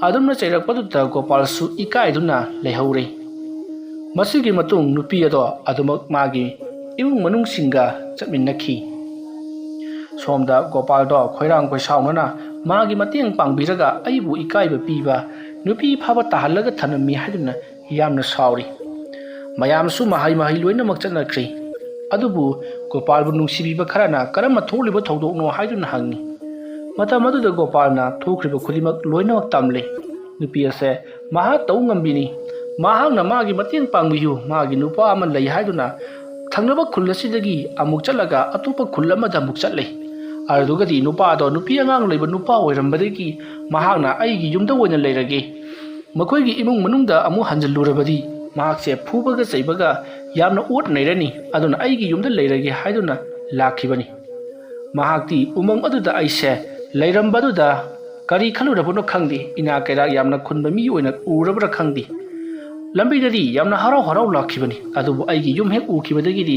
ꯑꯗꯨꯝꯅ ꯆꯩꯔꯛꯄꯗꯨꯗ ꯒꯣꯄꯥꯜꯁꯨ ꯏꯀꯥꯏꯗꯨꯅ ꯂꯩꯍꯧꯔꯦ꯫ ꯃꯁꯤꯒꯤ ꯃꯇꯨꯡ ꯅꯨꯄꯤ ꯑꯗꯣ ꯑꯗꯨꯃꯛ ꯃꯥꯒꯤ ꯏꯃꯨꯡ ꯃꯅꯨꯡꯁꯤꯡꯒ ꯆꯠꯃꯤꯟꯅꯈꯤ꯫ ꯁꯣꯝꯗ ꯒꯣꯄꯥꯜꯗꯣ ꯈꯣꯏꯔꯥꯡ ꯈꯣꯏꯁꯥꯎꯅꯅ ꯃꯥꯒꯤ ꯃꯇꯦꯡ ꯄꯥꯡꯕꯤꯔꯒ ꯑꯩꯕꯨ ꯏꯀꯥꯏꯕ ꯄꯤꯕ, ꯅꯨꯄꯤ ꯐꯥꯕ ꯇꯥꯍꯜꯂꯒ ꯊꯅꯝꯃꯤ ꯍꯥꯏꯗꯨꯅ ꯌꯥꯝꯅ ꯁꯥꯎꯔꯤ꯫ ꯃꯌꯥꯝꯁꯨ ꯃꯍꯩ ꯃꯍꯩ ꯂꯣꯏꯅꯃꯛ ꯆꯠꯅꯈ꯭ꯔꯤ꯫ ꯑꯗꯨꯕꯨ ꯒꯣꯄꯥꯜꯕꯨ ꯅꯨꯡꯁꯤꯕꯤꯕ ꯈꯔꯅ ꯀꯔꯝꯅ ꯊꯣꯛꯂꯤꯕ ꯊꯧꯗꯣꯛꯅꯣ ꯍꯥꯏꯗꯨꯅ ꯍꯪꯉꯤ꯫ ꯃꯇꯝ ꯑꯗꯨꯗ ꯒꯣꯄꯥꯜꯅ ꯊꯣꯛꯈ꯭ꯔꯤꯕ ꯈꯨꯗꯤꯡꯃꯛ ꯂꯣꯏꯅꯃꯛ ꯇꯝꯂꯤ꯫ ꯅꯨꯄꯤ ꯑꯁꯦ ꯃꯍꯥꯛ ꯇꯧ ꯉꯝꯕꯤꯅꯤ꯫ ꯃꯍꯥꯛꯅ ꯃꯥꯒꯤ ꯃꯇꯦꯡ ꯄꯥꯡꯕꯤꯌꯨ, ꯃꯥꯒꯤ ꯅꯨꯄꯥ ꯑꯃ ꯂꯩ ꯍꯥꯏꯗꯨꯅ ꯊꯪꯅꯕ ꯈꯨꯜ ꯑꯁꯤꯗꯒꯤ ꯑꯃꯨꯛ ꯆꯠꯂꯒ ꯑꯇꯣꯞꯄ ꯈꯨꯜ ꯑꯃꯗ ꯑꯃꯨꯛ ꯆꯠꯂꯤ꯫ ꯑꯗꯨꯒꯗꯤ ꯅꯨꯄꯥꯗꯣ ꯅꯨꯄꯤ ꯑꯉꯥꯡ ꯂꯩꯕ ꯅꯨꯄꯥ ꯑꯣꯏꯔꯝꯕꯗꯒꯤ ꯃꯍꯥꯛꯅ "ꯑꯩꯒꯤ ꯌꯨꯝꯗ ꯑꯣꯏꯅ ꯂꯩꯔꯒꯦ, ꯃꯈꯣꯏꯒꯤ ꯏꯃꯨꯡ ꯃꯅꯨꯡꯗ ꯑꯃꯨꯛ ꯍꯟꯖꯤꯜꯂꯨꯔꯕꯗꯤ ꯃꯍꯥꯛꯁꯦ ꯐꯨꯕꯒ ꯆꯩꯕꯒ ꯌꯥꯝꯅ ꯑꯣꯠ ꯅꯩꯔꯅꯤ, ꯑꯗꯨꯅ ꯑꯩꯒꯤ ꯌꯨꯝꯗ ꯂꯩꯔꯒꯦ" ꯍꯥꯏꯗꯨꯅ ꯂꯥꯛꯈꯤꯕꯅꯤ꯫ ꯃꯍꯥꯛꯇꯤ ꯎꯃꯪ ꯑꯗꯨꯗ ꯑꯩꯁꯦ ꯂꯩꯔꯝꯕꯗꯨꯗ ꯀꯔꯤ ꯈꯜꯂꯨꯔꯕꯅꯣ ꯈꯪꯗꯦ, ꯏꯅꯥꯛ ꯀꯩꯔꯥꯛ ꯌꯥꯝꯅ ꯈꯨꯟꯕ ꯃꯤ ꯑꯣꯏꯅ ꯎꯔꯕ꯭ꯔꯥ ꯈꯪꯗꯦ꯫ ꯂꯝꯕꯤꯗꯗꯤ ꯌꯥꯝꯅ ꯍꯔꯥꯎ ꯍꯔꯥꯎ ꯂꯥꯛꯈꯤꯕꯅꯤ, ꯑꯗꯨꯕꯨ ꯑꯩꯒꯤ ꯌꯨꯝ ꯍꯦꯛ ꯎꯈꯤꯕꯗꯒꯤꯗꯤ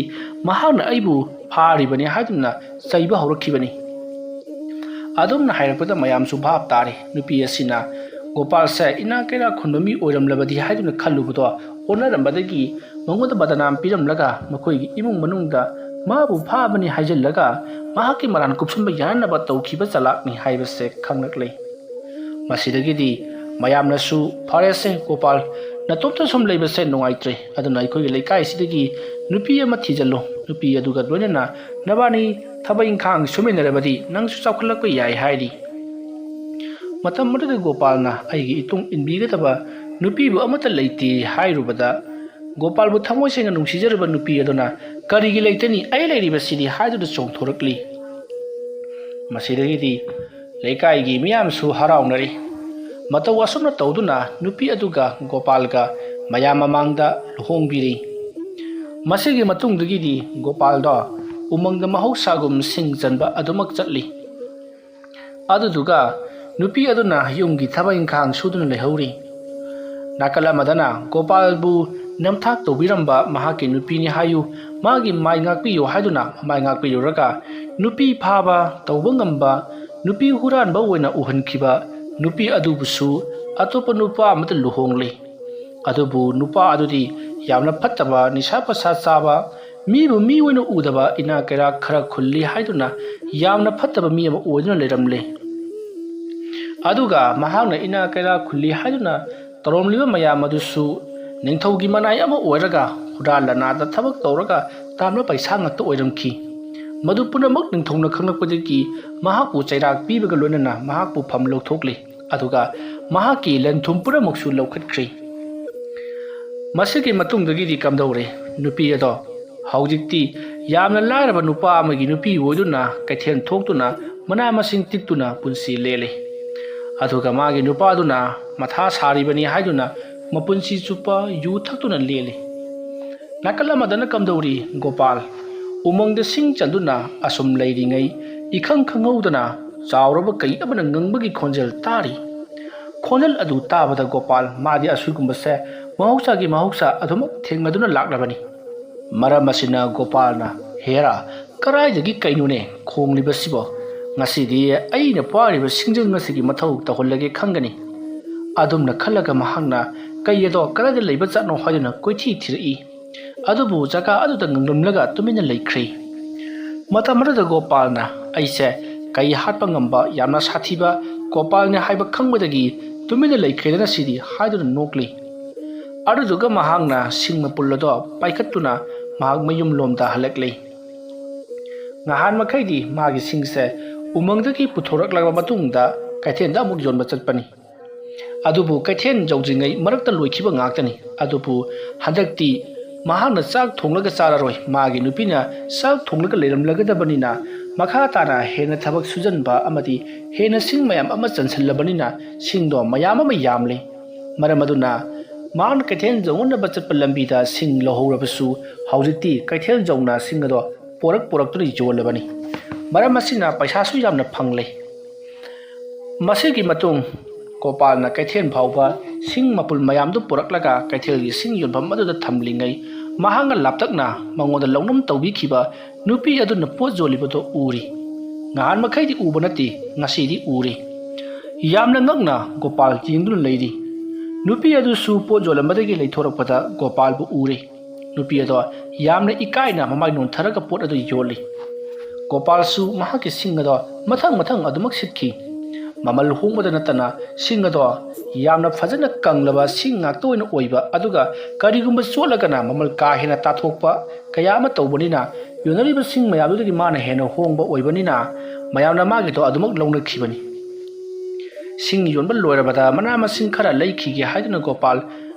ꯃꯍꯥꯛꯅ ꯑꯩꯕꯨ ꯐꯥꯔꯤꯕꯅꯤ ꯍꯥꯏꯗꯨꯅ ꯆꯩꯕ ꯍꯧꯔꯛꯈꯤꯕꯅꯤ꯫ ꯑꯗꯨꯝꯅ ꯍꯥꯏꯔꯛꯄꯗ ꯃꯌꯥꯝꯁꯨ ꯚꯥꯞ ꯇꯥꯔꯦ꯫ ꯅꯨꯄꯤ ꯑꯁꯤꯅ ꯒꯣꯄꯥꯜꯁꯦ ꯏꯅꯥꯛ ꯀꯩꯔꯥꯛ ꯈꯨꯟꯕ ꯃꯤ ꯑꯣꯏꯔꯝꯂꯕꯗꯤ ꯍꯥꯏꯗꯨꯅ ꯈꯜꯂꯨꯕꯗꯣ ꯑꯣꯟꯅꯔꯝꯕꯗꯒꯤ ꯃꯉꯣꯟꯗ ꯕꯗꯅꯥꯝ ꯄꯤꯔꯝꯂꯒ ꯃꯈꯣꯏꯒꯤ ꯏꯃꯨꯡ ꯃꯅꯨꯡꯗ ꯃꯥꯕꯨ ꯐꯥꯕꯅꯤ ꯍꯥꯏꯖꯤꯜꯂꯒ ꯃꯍꯥꯛꯀꯤ ꯃꯔꯥꯟ ꯀꯨꯞꯁꯟꯕ ꯌꯥꯅꯅꯕ ꯇꯧꯈꯤꯕ ꯆꯂꯥꯛꯅꯤ ꯍꯥꯏꯕꯁꯦ ꯈꯪꯂꯛꯂꯦ꯫ ꯃꯁꯤꯗꯒꯤꯗꯤ ꯃꯌꯥꯝꯅꯁꯨ, "ꯐꯔꯦꯁꯦ ꯒꯣꯄꯥꯜ, ꯅꯇꯣꯝꯇ ꯁꯨꯝ ꯂꯩꯕꯁꯦ ꯅꯨꯡꯉꯥꯏꯇ꯭ꯔꯦ, ꯑꯗꯨꯅ ꯑꯩꯈꯣꯏꯒꯤ ꯂꯩꯀꯥꯏꯁꯤꯗꯒꯤ ꯅꯨꯄꯤ ꯑꯃ ꯊꯤꯖꯤꯜꯂꯨ, ꯅꯨꯄꯤ ꯑꯗꯨꯒ ꯂꯣꯏꯅꯅ ꯅꯕꯥꯅꯤ ꯊꯕꯛ ꯏꯪꯈꯥꯡ ꯁꯨꯃꯤꯟꯅꯔꯕꯗꯤ ꯅꯪꯁꯨ ꯆꯥꯎꯈꯠꯂꯛꯄ ꯌꯥꯏ" ꯍꯥꯏꯔꯤ꯫ ꯃꯇꯝ ꯑꯗꯨꯗ ꯒꯣꯄꯥꯜꯅ "ꯑꯩꯒꯤ ꯏꯇꯨꯡ ꯏꯟꯕꯤꯒꯗꯕ ꯅꯨꯄꯤꯕꯨ ꯑꯃꯠꯇ ꯂꯩꯇꯦ" ꯍꯥꯏꯔꯨꯕꯗ, ꯒꯣꯄꯥꯜꯕꯨ ꯊꯃꯣꯏ ꯁꯦꯡꯅ ꯅꯨꯡꯁꯤꯖꯔꯕ ꯅꯨꯄꯤ ꯑꯗꯨꯅ "ꯀꯔꯤꯒꯤ ꯂꯩꯇꯅꯤ? ꯑꯩ ꯂꯩꯔꯤꯕꯁꯤꯗꯤ" ꯍꯥꯏꯗꯨꯅ ꯆꯣꯡꯊꯣꯔꯛꯂꯤ꯫ ꯃꯁꯤꯗꯒꯤꯗꯤ ꯂꯩꯀꯥꯏꯒꯤ ꯃꯤꯌꯥꯝꯁꯨ ꯍꯔꯥꯎꯅꯔꯤ꯫ ꯃꯇꯧ ꯑꯁꯨꯝꯅ ꯇꯧꯗꯨꯅ ꯅꯨꯄꯤ ꯑꯗꯨꯒ ꯒꯣꯄꯥꯜꯒ ꯃꯌꯥꯝ ꯃꯃꯥꯡꯗ ꯂꯨꯍꯣꯡꯕꯤꯔꯤ꯫ ꯃꯁꯤꯒꯤ ꯃꯇꯨꯡꯗꯒꯤꯗꯤ ꯒꯣꯄꯥꯜꯗꯣ ꯎꯃꯪꯗ ꯃꯍꯧꯁꯥꯒꯨꯝ ꯁꯤꯡ ꯆꯟꯕ ꯑꯗꯨꯃꯛ ꯆꯠꯂꯤ꯫ ꯑꯗꯨꯗꯨꯒ ꯅꯨꯄꯤ ꯑꯗꯨꯅ ꯌꯨꯝꯒꯤ ꯊꯕꯛ ꯏꯪꯈꯥꯡ ꯁꯨꯗꯨꯅ ꯂꯩꯍꯧꯔꯤ꯫ ꯅꯥꯀꯜ ꯑꯃꯗꯅ ꯒꯣꯄꯥꯜꯕꯨ ꯅꯝꯊꯥꯛ ꯇꯧꯕꯤꯔꯝꯕ ꯃꯍꯥꯛꯀꯤ ꯅꯨꯄꯤꯅꯤ ꯍꯥꯏꯌꯨ, ꯃꯥꯒꯤ ꯃꯥꯏ ꯉꯥꯛꯄꯤꯌꯨ ꯍꯥꯏꯗꯨꯅ ꯃꯃꯥꯏ ꯉꯥꯛꯄꯤꯔꯨꯔꯒ ꯅꯨꯄꯤ ꯐꯥꯕ ꯇꯧꯕ ꯉꯝꯕ, ꯅꯨꯄꯤ ꯍꯨꯔꯥꯟꯕ ꯑꯣꯏꯅ ꯎꯍꯟꯈꯤꯕ ꯅꯨꯄꯤ ꯑꯗꯨꯕꯨꯁꯨ ꯑꯇꯣꯞꯄ ꯅꯨꯄꯥ ꯑꯃꯗ ꯂꯨꯍꯣꯡꯂꯦ꯫ ꯑꯗꯨꯕꯨ ꯅꯨꯄꯥ ꯑꯗꯨꯗꯤ ꯌꯥꯝꯅ ꯐꯠꯇꯕ, ꯅꯤꯁꯥ ꯄꯁꯥ ꯆꯥꯕ, ꯃꯤꯕꯨ ꯃꯤ ꯑꯣꯏꯅ ꯎꯗꯕ, ꯏꯅꯥꯛ ꯀꯩꯔꯥꯛ ꯈꯔ ꯈꯨꯜꯂꯤ ꯍꯥꯏꯗꯨꯅ ꯌꯥꯝꯅ ꯐꯠꯇꯕ ꯃꯤ ꯑꯃ ꯑꯣꯏꯗꯨꯅ ꯂꯩꯔꯝꯂꯦ꯫ ꯑꯗꯨꯒ ꯃꯍꯥꯛꯅ ꯏꯅꯥꯛ ꯀꯩꯔꯥꯛ ꯈꯨꯜꯂꯤ ꯍꯥꯏꯗꯨꯅ ꯇꯧꯔꯝꯂꯤꯕ ꯃꯌꯥꯝ ꯑꯗꯨꯁꯨ ꯅꯤꯡꯊꯧꯒꯤ ꯃꯅꯥꯏ ꯑꯃ ꯑꯣꯏꯔꯒ ꯍꯨꯔꯥꯟ ꯂꯅꯥꯗ ꯊꯕꯛ ꯇꯧꯔꯒ ꯇꯥꯟꯕ ꯄꯩꯁꯥ ꯉꯥꯛꯇ ꯑꯣꯏꯔꯝꯈꯤ꯫ ꯃꯗꯨ ꯄꯨꯝꯅꯃꯛ ꯅꯤꯡꯊꯧꯅ ꯈꯪꯂꯛꯄꯗꯒꯤ ꯃꯍꯥꯛꯄꯨ ꯆꯩꯔꯥꯛ ꯄꯤꯕꯒ ꯂꯣꯏꯅꯅ ꯃꯍꯥꯛꯄꯨ ꯐꯝ ꯂꯧꯊꯣꯛꯂꯦ꯫ ꯑꯗꯨꯒ ꯃꯍꯥꯛꯀꯤ ꯂꯟ ꯊꯨꯝ ꯄꯨꯝꯅꯃꯛꯁꯨ ꯂꯧꯈꯠꯈ꯭ꯔꯦ꯫ ꯃꯁꯤꯒꯤ ꯃꯇꯨꯡꯗꯒꯤꯗꯤ ꯀꯝꯗꯧꯔꯦ? ꯅꯨꯄꯤ ꯑꯗꯣ ꯍꯧꯖꯤꯛꯇꯤ ꯌꯥꯝꯅ ꯂꯥꯏꯔꯕ ꯅꯨꯄꯥ ꯑꯃꯒꯤ ꯅꯨꯄꯤ ꯑꯣꯏꯗꯨꯅ ꯀꯩꯊꯦꯜ ꯊꯣꯛꯇꯨꯅ ꯃꯅꯥ ꯃꯁꯤꯡ ꯇꯤꯛꯇꯨꯅ ꯄꯨꯟꯁꯤ ꯂꯦꯜꯂꯤ꯫ ꯑꯗꯨꯒ ꯃꯥꯒꯤ ꯅꯨꯄꯥꯗꯨꯅ ꯃꯊꯥ ꯁꯥꯔꯤꯕꯅꯤ ꯍꯥꯏꯗꯨꯅ ꯃꯄꯨꯟꯁꯤ ꯆꯨꯞꯄ ꯌꯨ ꯊꯛꯇꯨꯅ ꯂꯦꯜꯂꯤ꯫ ꯅꯥꯀꯜ ꯑꯃꯗꯅ ꯀꯝꯗꯧꯔꯤ? ꯒꯣꯄꯥꯜ ꯎꯃꯪꯗ ꯁꯤꯡ ꯆꯟꯗꯨꯅ ꯑꯁꯨꯝ ꯂꯩꯔꯤꯉꯩ, ꯏꯈꯪ ꯈꯪꯍꯧꯗꯅ ꯆꯥꯎꯔꯕ ꯀꯩ ꯑꯃꯅ ꯉꯪꯕꯒꯤ ꯈꯣꯟꯖꯦꯜ ꯇꯥꯔꯤ꯫ ꯈꯣꯟꯖꯦꯜ ꯑꯗꯨ ꯇꯥꯕꯗ ꯒꯣꯄꯥꯜ ꯃꯥꯗꯤ ꯑꯁꯤꯒꯨꯝꯕꯁꯦ ꯃꯍꯧꯁꯥꯒꯤ ꯃꯍꯧꯁꯥ ꯑꯗꯨꯃꯛ ꯊꯦꯡꯅꯗꯨꯅ ꯂꯥꯛꯂꯕꯅꯤ꯫ ꯃꯔꯝ ꯑꯁꯤꯅ ꯒꯣꯄꯥꯜꯅ, "ꯍꯦꯔꯥ, ꯀꯗꯥꯏꯗꯒꯤ ꯀꯩꯅꯣꯅꯦ ꯈꯣꯡꯂꯤꯕꯁꯤꯕꯣ? ꯉꯁꯤꯗꯤ ꯑꯩꯅ ꯄꯥꯏꯔꯤꯕ ꯁꯤꯡꯖꯪ ꯑꯁꯤꯒꯤ ꯃꯊꯧ ꯇꯧꯍꯜꯂꯒꯦ ꯈꯪꯒꯅꯤ"꯫ ꯑꯗꯨꯝꯅ ꯈꯜꯂꯒ ꯃꯍꯥꯛꯅ ꯀꯩ ꯑꯗꯣ ꯀꯗꯥꯏꯗ ꯂꯩꯕ ꯖꯥꯠꯅꯣ ꯍꯥꯏꯗꯨꯅ ꯀꯣꯏꯊꯤ ꯊꯤꯔꯛꯏ꯫ ꯑꯗꯨꯕꯨ ꯖꯒꯥ ꯑꯗꯨꯗ ꯉꯪꯂꯝꯂꯒ ꯇꯨꯃꯤꯟꯅ ꯂꯩꯈ꯭ꯔꯦ꯫ ꯃꯇꯝ ꯑꯗꯨꯗ ꯒꯣꯄꯥꯜꯅ, "ꯑꯩꯁꯦ ꯀꯩ ꯍꯥꯠꯄ ꯉꯝꯕ ꯌꯥꯝꯅ ꯁꯥꯊꯤꯕ ꯒꯣꯄꯥꯜꯅꯤ ꯍꯥꯏꯕ ꯈꯪꯕꯗꯒꯤ ꯇꯨꯃꯤꯟꯅ ꯂꯩꯈ꯭ꯔꯦꯗꯅ ꯁꯤꯗꯤ" ꯍꯥꯏꯗꯨꯅ ꯅꯣꯛꯂꯤ꯫ ꯑꯗꯨꯗꯨꯒ ꯃꯍꯥꯛꯅ ꯁꯤꯡ ꯃꯄꯨꯜ ꯑꯗꯣ ꯄꯥꯏꯈꯠꯇꯨꯅ ꯃꯍꯥꯛ ꯃꯌꯨꯝꯂꯣꯝꯗ ꯍꯜꯂꯛꯂꯤ꯫ ꯉꯍꯥꯟ ꯃꯈꯩꯗꯤ ꯃꯥꯒꯤ ꯁꯤꯡꯁꯦ ꯎꯃꯪꯗꯒꯤ ꯄꯨꯊꯣꯔꯛꯂꯕ ꯃꯇꯨꯡꯗ ꯀꯩꯊꯦꯜꯗ ꯑꯃꯨꯛ ꯌꯣꯟꯕ ꯆꯠꯄꯅꯤ꯫ ꯑꯗꯨꯕꯨ ꯀꯩꯊꯦꯜ ꯌꯧꯗ꯭ꯔꯤꯉꯩ ꯃꯔꯛꯇ ꯂꯣꯏꯈꯤꯕ ꯉꯥꯛꯇꯅꯤ꯫ ꯑꯗꯨꯕꯨ ꯍꯟꯗꯛꯇꯤ ꯃꯍꯥꯛꯅ ꯆꯥꯛ ꯊꯣꯡꯂꯒ ꯆꯥꯔꯔꯣꯏ, ꯃꯥꯒꯤ ꯅꯨꯄꯤꯅ ꯆꯥꯛ ꯊꯣꯡꯂꯒ ꯂꯩꯔꯝꯂꯒꯗꯕꯅꯤꯅ, ꯃꯈꯥ ꯇꯥꯅ ꯍꯦꯟꯅ ꯊꯕꯛ ꯁꯨꯖꯟꯕ ꯑꯃꯗꯤ ꯍꯦꯟꯅ ꯁꯤꯡ ꯃꯌꯥꯝ ꯑꯃ ꯆꯟꯁꯤꯜꯂꯕꯅꯤꯅ ꯁꯤꯡꯗꯣ ꯃꯌꯥꯝ ꯑꯃ ꯌꯥꯝꯂꯦ꯫ ꯃꯔꯝ ꯑꯗꯨꯅ ꯃꯍꯥꯛꯅ ꯀꯩꯊꯦꯜ ꯌꯧꯅꯅꯕ ꯆꯠꯄ ꯂꯝꯕꯤꯗ ꯁꯤꯡ ꯂꯧꯍꯧꯔꯕꯁꯨ, ꯍꯧꯖꯤꯛꯇꯤ ꯀꯩꯊꯦꯜ ꯌꯧꯅ ꯁꯤꯡ ꯑꯗꯣ ꯄꯣꯔꯛ ꯄꯣꯔꯛꯇꯨꯅ ꯌꯣꯜꯂꯕꯅꯤ꯫ ꯃꯔꯝ ꯑꯁꯤꯅ ꯄꯩꯁꯥꯁꯨ ꯌꯥꯝꯅ ꯐꯪꯂꯦ꯫ ꯃꯁꯤꯒꯤ ꯃꯇꯨꯡ ꯒꯣꯄꯥꯜꯅ ꯀꯩꯊꯦꯜ ꯐꯥꯎꯕ ꯁꯤꯡ ꯃꯄꯨꯜ ꯃꯌꯥꯝꯗꯨ ꯄꯨꯔꯛꯂꯒ ꯀꯩꯊꯦꯜꯒꯤ ꯁꯤꯡ ꯌꯣꯟꯐꯝ ꯑꯗꯨꯗ ꯊꯝꯂꯤꯉꯩ, ꯃꯍꯥꯛꯅ ꯂꯥꯞꯇꯛꯅ ꯃꯉꯣꯟꯗ ꯂꯧꯅꯝ ꯇꯧꯕꯤꯈꯤꯕ ꯅꯨꯄꯤ ꯑꯗꯨꯅ ꯄꯣꯠ ꯌꯣꯜꯂꯤꯕꯗꯨ ꯎꯔꯤ꯫ ꯉꯍꯥꯟ ꯃꯈꯩꯗꯤ ꯎꯕ ꯅꯠꯇꯦ, ꯉꯁꯤꯗꯤ ꯎꯔꯤ꯫ ꯌꯥꯝꯅ ꯉꯛꯅ ꯒꯣꯄꯥꯜ ꯌꯦꯡꯗꯨꯅ ꯂꯩꯔꯤ꯫ ꯅꯨꯄꯤ ꯑꯗꯨꯁꯨ ꯄꯣꯠ ꯌꯣꯜꯂꯝꯕꯗꯒꯤ ꯂꯩꯊꯣꯔꯛꯄꯗ ꯒꯣꯄꯥꯜꯕꯨ ꯎꯔꯦ꯫ ꯅꯨꯄꯤ ꯑꯗꯣ ꯌꯥꯝꯅ ꯏꯀꯥꯏꯅ ꯃꯃꯥꯏ ꯅꯣꯟꯊꯔꯒ ꯄꯣꯠ ꯑꯗꯨ ꯌꯣꯜꯂꯤ꯫ ꯒꯣꯄꯥꯜꯁꯨ ꯃꯍꯥꯛꯀꯤ ꯁꯤꯡ ꯑꯗꯣ ꯃꯊꯪ ꯃꯊꯪ ꯑꯗꯨꯃꯛ ꯁꯤꯠꯈꯤ꯫ ꯃꯃꯜ ꯍꯣꯡꯕꯗ ꯅꯠꯇꯅ ꯁꯤꯡ ꯑꯗꯣ ꯌꯥꯝꯅ ꯐꯖꯅ ꯀꯪꯂꯕ ꯁꯤꯡ ꯉꯥꯛꯇ ꯑꯣꯏꯅ ꯑꯣꯏꯕ, ꯑꯗꯨꯒ ꯀꯔꯤꯒꯨꯝꯕ ꯆꯣꯠꯂꯒꯅ ꯃꯃꯜ ꯀꯥ ꯍꯦꯟꯅ ꯇꯥꯊꯣꯛꯄ ꯀꯌꯥ ꯑꯃ ꯇꯧꯕꯅꯤꯅ, ꯌꯣꯟꯅꯔꯤꯕ ꯁꯤꯡ ꯃꯌꯥꯝꯗꯨꯗꯒꯤ ꯃꯥꯅ ꯍꯦꯟꯅ ꯍꯣꯡꯕ ꯑꯣꯏꯕꯅꯤꯅ ꯃꯌꯥꯝꯅ ꯃꯥꯒꯤꯗꯣ ꯑꯗꯨꯃꯛ ꯂꯧꯅꯈꯤꯕꯅꯤ꯫ ꯁꯤꯡ ꯌꯣꯟꯕ ꯂꯣꯏꯔꯕꯗ ꯃꯅꯥ ꯃꯁꯤꯡ ꯈꯔ ꯂꯩꯈꯤꯒꯦ ꯍꯥꯏꯗꯨꯅ ꯒꯣꯄꯥꯜ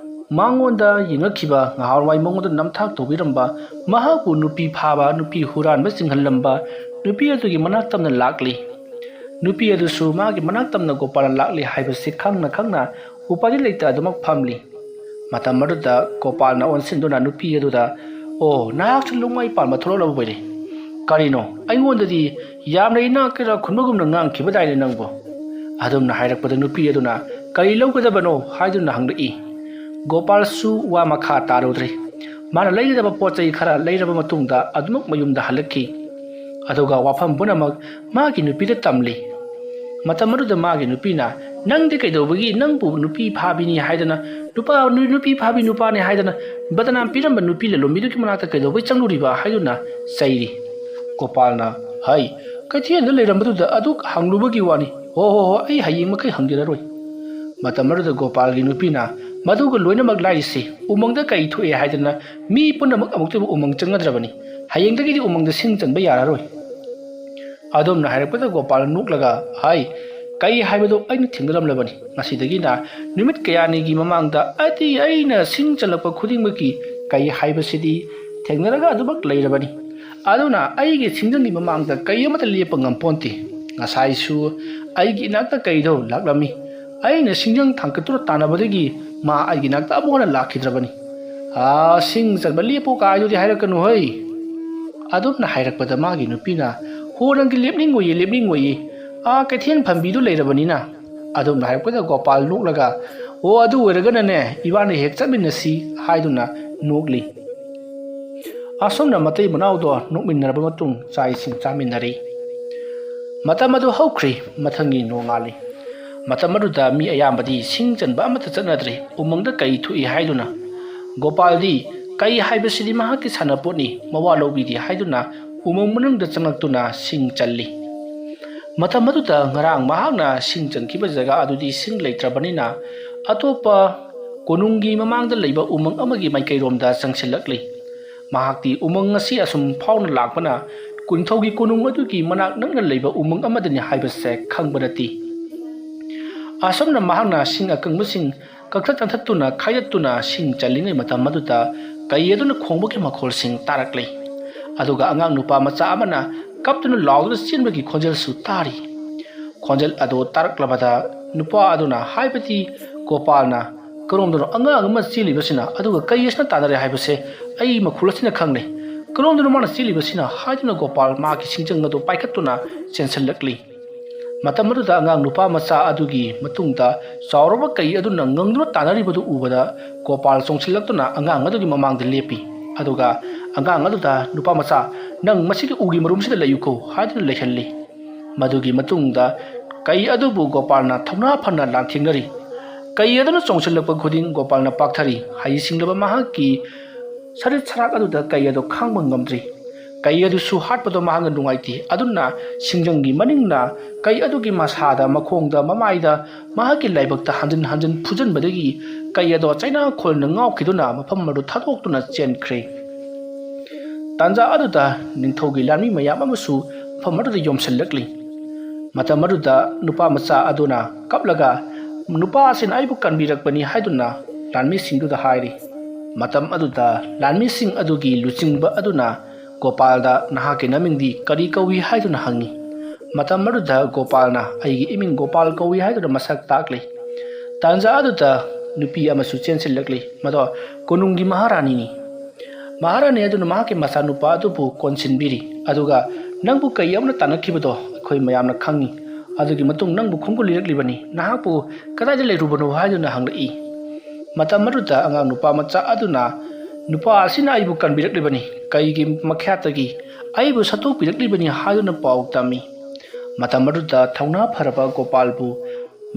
ꯃꯉꯣꯟꯗ ꯌꯦꯡꯉꯛꯈꯤꯕ, ꯉꯍꯥꯟꯋꯥꯏ ꯃꯉꯣꯟꯗ ꯅꯝꯊꯥꯛ ꯇꯧꯕꯤꯔꯝꯕ, ꯃꯍꯥꯛꯄꯨ ꯅꯨꯄꯤ ꯐꯥꯕ, ꯅꯨꯄꯤ ꯍꯨꯔꯥꯟꯕ ꯆꯤꯡꯍꯜꯂꯝꯕ ꯅꯨꯄꯤ ꯑꯗꯨꯒꯤ ꯃꯅꯥꯛ ꯇꯝꯅ ꯂꯥꯛꯂꯤ꯫ ꯅꯨꯄꯤ ꯑꯗꯨꯁꯨ ꯃꯥꯒꯤ ꯃꯅꯥꯛ ꯇꯝꯅ ꯒꯣꯄꯥꯜꯅ ꯂꯥꯛꯂꯤ ꯍꯥꯏꯕꯁꯤ ꯈꯪꯅ ꯈꯪꯅ ꯎꯄꯥꯏꯗꯤ ꯂꯩꯇ ꯑꯗꯨꯃꯛ ꯐꯝꯂꯤ꯫ ꯃꯇꯝ ꯑꯗꯨꯗ ꯒꯣꯄꯥꯜꯅ ꯑꯣꯟꯁꯤꯟꯗꯨꯅ ꯅꯨꯄꯤ ꯑꯗꯨꯗ, "ꯑꯣ, ꯅꯍꯥꯛꯁꯨ ꯂꯨꯡꯃꯥꯏ ꯄꯥꯟꯕ ꯊꯣꯛꯂꯛꯂꯕ ꯑꯣꯏꯔꯦ꯫ ꯀꯔꯤꯅꯣ, ꯑꯩꯉꯣꯟꯗꯗꯤ ꯌꯥꯝꯅ ꯏꯅꯥꯛ ꯀꯩꯔꯥꯛ ꯈꯨꯟꯕꯒꯨꯝꯅ ꯉꯥꯡꯈꯤꯕꯗꯥꯏꯅꯦ ꯅꯪꯕꯨ?" ꯑꯗꯨꯝꯅ ꯍꯥꯏꯔꯛꯄꯗ ꯅꯨꯄꯤ ꯑꯗꯨꯅ ꯀꯔꯤ ꯂꯧꯒꯗꯕꯅꯣ ꯍꯥꯏꯗꯨꯅ ꯍꯪꯂꯛꯏ꯫ ꯒꯣꯄꯥꯜꯁꯨ ꯋꯥ ꯃꯈꯥ ꯇꯥꯔꯨꯗ꯭ꯔꯦ꯫ ꯃꯥꯅ ꯂꯩꯒꯗꯕ ꯄꯣꯠ ꯆꯩ ꯈꯔ ꯂꯩꯔꯕ ꯃꯇꯨꯡꯗ ꯑꯗꯨꯃꯛ ꯃꯌꯨꯝꯗ ꯍꯜꯂꯛꯈꯤ꯫ ꯑꯗꯨꯒ ꯋꯥꯐꯝ ꯄꯨꯝꯅꯃꯛ ꯃꯥꯒꯤ ꯅꯨꯄꯤꯗ ꯇꯝꯂꯤ꯫ ꯃꯇꯝ ꯑꯗꯨꯗ ꯃꯥꯒꯤ ꯅꯨꯄꯤꯅ, "ꯅꯪꯗꯤ ꯀꯩꯗꯧꯕꯒꯤ ꯅꯪꯕꯨ ꯅꯨꯄꯤ ꯐꯥꯕꯤꯅꯤ ꯍꯥꯏꯗꯅ, ꯅꯨꯄꯥ, ꯅꯨ-, ꯅꯨꯄꯤ ꯐꯥꯕꯤ ꯅꯨꯄꯥꯅꯤ ꯍꯥꯏꯗꯅ ꯕꯗꯅꯥꯝ ꯄꯤꯔꯝꯕ ꯅꯨꯄꯤ ꯂꯂꯣꯟꯕꯤꯗꯨꯒꯤ ꯃꯅꯥꯛꯇ ꯀꯩꯗꯧꯕꯩ ꯆꯪꯂꯨꯔꯤꯕ?" ꯍꯥꯏꯗꯨꯅ ꯆꯩꯔꯤ꯫ ꯒꯣꯄꯥꯜꯅ, "ꯍꯩ, ꯀꯩꯊꯦꯜꯗ ꯂꯩꯔꯝꯕꯗꯨꯗ ꯑꯗꯨꯛ ꯍꯪꯂꯨꯕꯒꯤ ꯋꯥꯅꯤ꯫ ꯍꯣ, ꯍꯣ, ꯍꯣ, ꯑꯩ ꯍꯌꯦꯡ ꯃꯈꯩ ꯍꯪꯖꯔꯔꯣꯏ꯫" ꯃꯇꯝ ꯑꯗꯨꯗ ꯒꯣꯄꯥꯜꯒꯤ ꯅꯨꯄꯤꯅ ꯃꯗꯨꯒ ꯂꯣꯏꯅꯃꯛ ꯂꯥꯏꯔꯤꯁꯤ ꯎꯃꯪꯗ ꯀꯩ ꯊꯣꯛꯑꯦ ꯍꯥꯏꯗꯅ ꯃꯤ ꯄꯨꯝꯅꯃꯛ ꯑꯃꯨꯛꯇꯕꯨ ꯎꯃꯪ ꯆꯪꯅꯗ꯭ꯔꯕꯅꯤ꯫ ꯍꯌꯦꯡꯗꯒꯤꯗꯤ ꯎꯃꯪꯗ ꯁꯤꯡ ꯆꯟꯕ ꯌꯥꯔꯔꯣꯏ꯫ ꯑꯗꯣꯝꯅ ꯍꯥꯏꯔꯛꯄꯗ ꯒꯣꯄꯥꯜ ꯅꯣꯛꯂꯒ, "ꯍꯥꯏ, ꯀꯩ ꯍꯥꯏꯕꯗꯨ ꯑꯩꯅ ꯊꯦꯡꯅꯔꯝꯂꯕꯅꯤ꯫ ꯉꯁꯤꯗꯒꯤꯅ ꯅꯨꯃꯤꯠ ꯀꯌꯥꯅꯤꯒꯤ ꯃꯃꯥꯡꯗ ꯑꯩꯗꯤ ꯑꯩꯅ ꯁꯤꯡ ꯆꯜꯂꯛꯄ ꯈꯨꯗꯤꯡꯃꯛꯀꯤ ꯀꯩ ꯍꯥꯏꯕꯁꯤꯗꯤ ꯊꯦꯡꯅꯔꯒ ꯑꯗꯨꯃꯛ ꯂꯩꯔꯕꯅꯤ꯫ ꯑꯗꯨꯅ ꯑꯩꯒꯤ ꯁꯤꯡꯖꯪꯒꯤ ꯃꯃꯥꯡꯗ ꯀꯩ ꯑꯃꯠꯇ ꯂꯦꯞꯄ ꯉꯝꯄꯣꯟꯇꯦ꯫ ꯉꯁꯥꯏꯁꯨ ꯑꯩꯒꯤ ꯏꯅꯥꯛꯇ ꯀꯩꯗꯣ ꯂꯥꯛꯂꯝꯃꯤ꯫ ꯑꯩꯅ ꯁꯤꯡꯖꯪ ꯊꯥꯡꯒꯠꯇꯨꯅ ꯇꯥꯟꯅꯕꯗꯒꯤ ꯃꯥ ꯑꯩꯒꯤ ꯏꯅꯥꯛꯇ ꯑꯃꯨꯛ ꯍꯟꯅ ꯂꯥꯛꯈꯤꯗ꯭ꯔꯕꯅꯤ꯫ ꯑꯥ, ꯁꯤꯡ ꯆꯟꯕ ꯂꯦꯞꯄꯣ ꯀꯥꯏꯗꯨꯗꯤ ꯍꯥꯏꯔꯛꯀꯅꯨ ꯍꯩ꯫" ꯑꯗꯨꯝꯅ ꯍꯥꯏꯔꯛꯄꯗ ꯃꯥꯒꯤ ꯅꯨꯄꯤꯅ, "ꯍꯣ, ꯅꯪꯗꯤ ꯂꯦꯞꯅꯤꯡꯉꯣꯏꯌꯦ, ꯂꯦꯞꯅꯤꯡꯉꯣꯏꯌꯦ꯫ ꯑꯥ, ꯀꯩꯊꯦꯜ ꯐꯝꯕꯤꯗꯨ ꯂꯩꯔꯕꯅꯤꯅ꯫" ꯑꯗꯨꯝꯅ ꯍꯥꯏꯔꯛꯄꯗ ꯒꯣꯄꯥꯜ ꯅꯣꯛꯂꯒ, "ꯑꯣ, ꯑꯗꯨ ꯑꯣꯏꯔꯒꯅꯅꯦ, ꯏꯕꯥꯅꯤ ꯍꯦꯛ ꯆꯠꯃꯤꯟꯅꯁꯤ," ꯍꯥꯏꯗꯨꯅ ꯅꯣꯛꯂꯤ꯫ ꯑꯁꯨꯝꯅ ꯃꯇꯩ ꯃꯅꯥꯎꯗꯣ ꯅꯣꯛꯃꯤꯟꯅꯔꯕ ꯃꯇꯨꯡ ꯆꯥꯛ ꯏꯁꯤꯡ ꯆꯥꯃꯤꯟꯅꯔꯤ꯫ ꯃꯇꯝ ꯑꯗꯨ ꯍꯧꯈ꯭ꯔꯤ꯫ ꯃꯊꯪꯒꯤ ꯅꯣꯡꯉꯥꯜꯂꯤ꯫ ꯃꯇꯝ ꯑꯗꯨꯗ ꯃꯤ ꯑꯌꯥꯝꯕꯗꯤ ꯁꯤꯡ ꯆꯟꯕ ꯑꯃꯠꯇ ꯆꯠꯅꯗ꯭ꯔꯦ꯫ ꯎꯃꯪꯗ ꯀꯩ ꯊꯣꯛꯏ ꯍꯥꯏꯗꯨꯅ꯫ ꯒꯣꯄꯥꯜꯗꯤ ꯀꯩ ꯍꯥꯏꯕꯁꯤꯗꯤ ꯃꯍꯥꯛꯀꯤ ꯁꯥꯟꯅꯄꯣꯠꯅꯤ, ꯃꯋꯥ ꯂꯧꯕꯤꯗꯦ ꯍꯥꯏꯗꯨꯅ ꯎꯃꯪ ꯃꯅꯨꯡꯗ ꯆꯪꯂꯛꯇꯨꯅ ꯁꯤꯡ ꯆꯜꯂꯤ꯫ ꯃꯇꯝ ꯑꯗꯨꯗ ꯉꯔꯥꯡ ꯃꯍꯥꯛꯅ ꯁꯤꯡ ꯆꯟꯈꯤꯕ ꯖꯒꯥ ꯑꯗꯨꯗꯤ ꯁꯤꯡ ꯂꯩꯇ꯭ꯔꯕꯅꯤꯅ ꯑꯇꯣꯞꯄ ꯀꯣꯅꯨꯡꯒꯤ ꯃꯃꯥꯡꯗ ꯂꯩꯕ ꯎꯃꯪ ꯑꯃꯒꯤ ꯃꯥꯏꯀꯩꯔꯣꯝꯗ ꯆꯪꯁꯤꯜꯂꯛꯂꯤ꯫ ꯃꯍꯥꯛꯇꯤ ꯎꯃꯪ ꯑꯁꯤ ꯑꯁꯨꯝ ꯐꯥꯎꯅ ꯂꯥꯛꯄꯅ ꯀꯣꯟꯊꯧꯒꯤ ꯀꯣꯅꯨꯡ ꯑꯗꯨꯒꯤ ꯃꯅꯥꯛ ꯅꯛꯅ ꯂꯩꯕ ꯎꯃꯪ ꯑꯃꯗꯅꯤ ꯍꯥꯏꯕꯁꯦ ꯈꯪꯕ ꯅꯠꯇꯦ꯫ ꯑꯁꯨꯝꯅ ꯃꯍꯥꯛꯅ ꯁꯤꯡ ꯑꯀꯪꯕꯁꯤꯡ ꯀꯛꯊꯠ ꯀꯛꯊꯠꯇꯨꯅ ꯈꯥꯏꯗꯠꯇꯨꯅ ꯁꯤꯡ ꯆꯜꯂꯤꯉꯩ ꯃꯇꯝ ꯑꯗꯨꯗ ꯀꯩ ꯑꯗꯨꯅ ꯈꯣꯡꯕꯒꯤ ꯃꯈꯣꯜꯁꯤꯡ ꯇꯥꯔꯛꯂꯤ꯫ ꯑꯗꯨꯒ ꯑꯉꯥꯡ ꯅꯨꯄꯥ ꯃꯆꯥ ꯑꯃꯅ ꯀꯞꯇꯨꯅ ꯂꯥꯎꯗꯨꯅ ꯆꯦꯟꯕꯒꯤ ꯈꯣꯟꯖꯦꯜꯁꯨ ꯇꯥꯔꯤ꯫ ꯈꯣꯟꯖꯦꯜ ꯑꯗꯨ ꯇꯥꯔꯛꯂꯕꯗ ꯅꯨꯄꯥ ꯑꯗꯨꯅ, ꯍꯥꯏꯕꯗꯤ ꯒꯣꯄꯥꯜꯅ, "ꯀꯔꯣꯝꯗꯅꯣ ꯑꯉꯥꯡ ꯑꯃ ꯆꯦꯜꯂꯤꯕꯁꯤꯅ, ꯑꯗꯨꯒ ꯀꯩ ꯑꯁꯤꯅ ꯇꯥꯟꯅꯔꯦ ꯍꯥꯏꯕꯁꯦ ꯑꯩ ꯃꯈꯨꯜ ꯑꯁꯤꯅ ꯈꯪꯂꯦ꯫ ꯀꯔꯣꯝꯗꯅꯣ ꯃꯥꯅ ꯆꯦꯜꯂꯤꯕꯁꯤꯅ?" ꯍꯥꯏꯗꯨꯅ ꯒꯣꯄꯥꯜ ꯃꯥꯒꯤ ꯁꯤꯡꯖꯪ ꯑꯗꯨ ꯄꯥꯏꯈꯠꯇꯨꯅ ꯆꯦꯟꯁꯤꯜꯂꯛꯂꯤ꯫ ꯃꯇꯝ ꯑꯗꯨꯗ ꯑꯉꯥꯡ ꯅꯨꯄꯥ ꯃꯆꯥ ꯑꯗꯨꯒꯤ ꯃꯇꯨꯡꯗ ꯆꯥꯎꯔꯕ ꯀꯩ ꯑꯗꯨꯅ ꯉꯪꯗꯨꯅ ꯇꯥꯅꯔꯤꯕꯗꯨ ꯎꯕꯗ ꯒꯣꯄꯥꯜ ꯆꯣꯡꯁꯤꯜꯂꯛꯇꯨꯅ ꯑꯉꯥꯡ ꯑꯗꯨꯒꯤ ꯃꯃꯥꯡꯗ ꯂꯦꯞꯄꯤ꯫ ꯑꯗꯨꯒ ꯑꯉꯥꯡ ꯑꯗꯨꯗ, "ꯅꯨꯄꯥ ꯃꯆꯥ, ꯅꯪ ꯃꯁꯤꯒꯤ ꯎꯒꯤ ꯃꯔꯨꯝꯁꯤꯗ ꯂꯩꯌꯨꯀꯣ" ꯍꯥꯏꯗꯨꯅ ꯂꯩꯍꯜꯂꯤ꯫ ꯃꯗꯨꯒꯤ ꯃꯇꯨꯡꯗ ꯀꯩ ꯑꯗꯨꯕꯨ ꯒꯣꯄꯥꯜꯅ ꯊꯧꯅꯥ ꯐꯅ ꯂꯥꯟꯊꯦꯡꯅꯔꯤ꯫ ꯀꯩ ꯑꯗꯨꯅ ꯆꯣꯡꯁꯤꯜꯂꯛꯄ ꯈꯨꯗꯤꯡ ꯒꯣꯄꯥꯜꯅ ꯄꯥꯛꯊꯔꯤ꯫ ꯍꯩꯁꯤꯡꯂꯕ ꯃꯍꯥꯛꯀꯤ ꯁꯔꯤꯠ ꯁꯔꯥꯛ ꯑꯗꯨꯗ ꯀꯩ ꯑꯗꯨ ꯈꯥꯡꯕ ꯉꯝꯗ꯭ꯔꯤ꯫ ꯀꯩ ꯑꯗꯨꯁꯨ ꯍꯥꯠꯄꯗꯣ ꯃꯍꯥꯛꯅ ꯅꯨꯡꯉꯥꯏꯇꯦ꯫ ꯑꯗꯨꯅ ꯁꯤꯡꯖꯪꯒꯤ ꯃꯅꯤꯡꯅ ꯀꯩ ꯑꯗꯨꯒꯤ ꯃꯁꯥꯗ, ꯃꯈꯣꯡꯗ, ꯃꯃꯥꯏꯗ, ꯃꯍꯥꯛꯀꯤ ꯂꯥꯏꯕꯛꯇ ꯍꯟꯖꯤꯟ ꯍꯟꯖꯤꯟ ꯐꯨꯖꯟꯕꯗꯒꯤ ꯀꯩ ꯑꯗꯣ ꯆꯩꯅꯥꯈꯣꯜꯅ ꯉꯥꯎꯈꯤꯗꯨꯅ ꯃꯐꯝ ꯑꯗꯨ ꯊꯥꯗꯣꯛꯇꯨꯅ ꯆꯦꯟꯈ꯭ꯔꯦ꯫ ꯇꯥꯟꯖꯥ ꯑꯗꯨꯗ ꯅꯤꯡꯊꯧꯒꯤ ꯂꯥꯟꯃꯤ ꯃꯌꯥꯝ ꯑꯃꯁꯨ ꯃꯐꯝ ꯑꯗꯨꯗ ꯌꯣꯝꯁꯤꯜꯂꯛꯂꯤ꯫ ꯃꯇꯝ ꯑꯗꯨꯗ ꯅꯨꯄꯥ ꯃꯆꯥ ꯑꯗꯨꯅ ꯀꯞꯂꯒ, "ꯅꯨꯄꯥ ꯑꯁꯤꯅ ꯑꯩꯕꯨ ꯀꯟꯕꯤꯔꯛꯄꯅꯤ" ꯍꯥꯏꯗꯨꯅ ꯂꯥꯟꯃꯤꯁꯤꯡꯗꯨꯗ ꯍꯥꯏꯔꯤ꯫ ꯃꯇꯝ ꯑꯗꯨꯗ ꯂꯥꯟꯃꯤꯁꯤꯡ ꯑꯗꯨꯒꯤ ꯂꯨꯆꯤꯡꯕ ꯑꯗꯨꯅ ꯒꯣꯄꯥꯜꯗ, "ꯅꯍꯥꯛꯀꯤ ꯅꯃꯤꯡꯗꯤ ꯀꯔꯤ ꯀꯧꯏ?" ꯍꯥꯏꯗꯨꯅ ꯍꯪꯉꯤ꯫ ꯃꯇꯝ ꯑꯗꯨꯗ ꯒꯣꯄꯥꯜꯅ, "ꯑꯩꯒꯤ ꯏꯃꯤꯡ ꯒꯣꯄꯥꯜ ꯀꯧꯏ" ꯍꯥꯏꯗꯨꯅ ꯃꯁꯛ ꯇꯥꯛꯂꯤ꯫ ꯇꯥꯟꯖꯥ ꯑꯗꯨꯗ ꯅꯨꯄꯤ ꯑꯃꯁꯨ ꯆꯦꯟꯁꯤꯜꯂꯛꯂꯤ꯫ ꯃꯗꯣ ꯀꯣꯅꯨꯡꯒꯤ ꯃꯍꯥꯔꯥꯅꯤꯅꯤ꯫ ꯃꯍꯥꯔꯥꯅꯤ ꯑꯗꯨꯅ ꯃꯍꯥꯛꯀꯤ ꯃꯆꯥꯅꯨꯄꯥ ꯑꯗꯨꯕꯨ ꯀꯣꯟꯁꯤꯟꯕꯤꯔꯤ꯫ ꯑꯗꯨꯒ, "ꯅꯪꯕꯨ ꯀꯩ ꯑꯃꯅ ꯇꯥꯟꯅꯈꯤꯕꯗꯣ ꯑꯩꯈꯣꯏ ꯃꯌꯥꯝꯅ ꯈꯪꯉꯤ꯫ ꯑꯗꯨꯒꯤ ꯃꯇꯨꯡ ꯅꯪꯕꯨ ꯈꯣꯝꯒꯠꯂꯤꯔꯛꯂꯤꯕꯅꯤ꯫ ꯅꯍꯥꯛꯄꯨ ꯀꯗꯥꯏꯗ ꯂꯩꯔꯨꯕꯅꯣ?" ꯍꯥꯏꯗꯨꯅ ꯍꯪꯂꯛꯏ꯫ ꯃꯇꯝ ꯑꯗꯨꯗ ꯑꯉꯥꯡ ꯅꯨꯄꯥ ꯃꯆꯥ ꯑꯗꯨꯅ, "ꯅꯨꯄꯥ ꯑꯁꯤꯅ ꯑꯩꯕꯨ ꯀꯟꯕꯤꯔꯛꯂꯤꯕꯅꯤ, ꯀꯩꯒꯤ ꯃꯈꯥꯇꯒꯤ ꯑꯩꯕꯨ ꯁꯠꯇꯣꯛꯄꯤꯔꯛꯂꯤꯕꯅꯤ" ꯍꯥꯏꯗꯨꯅ ꯄꯥꯎ ꯇꯝꯃꯤ꯫ ꯃꯇꯝ ꯑꯗꯨꯗ ꯊꯧꯅꯥ ꯐꯔꯕ ꯒꯣꯄꯥꯜꯕꯨ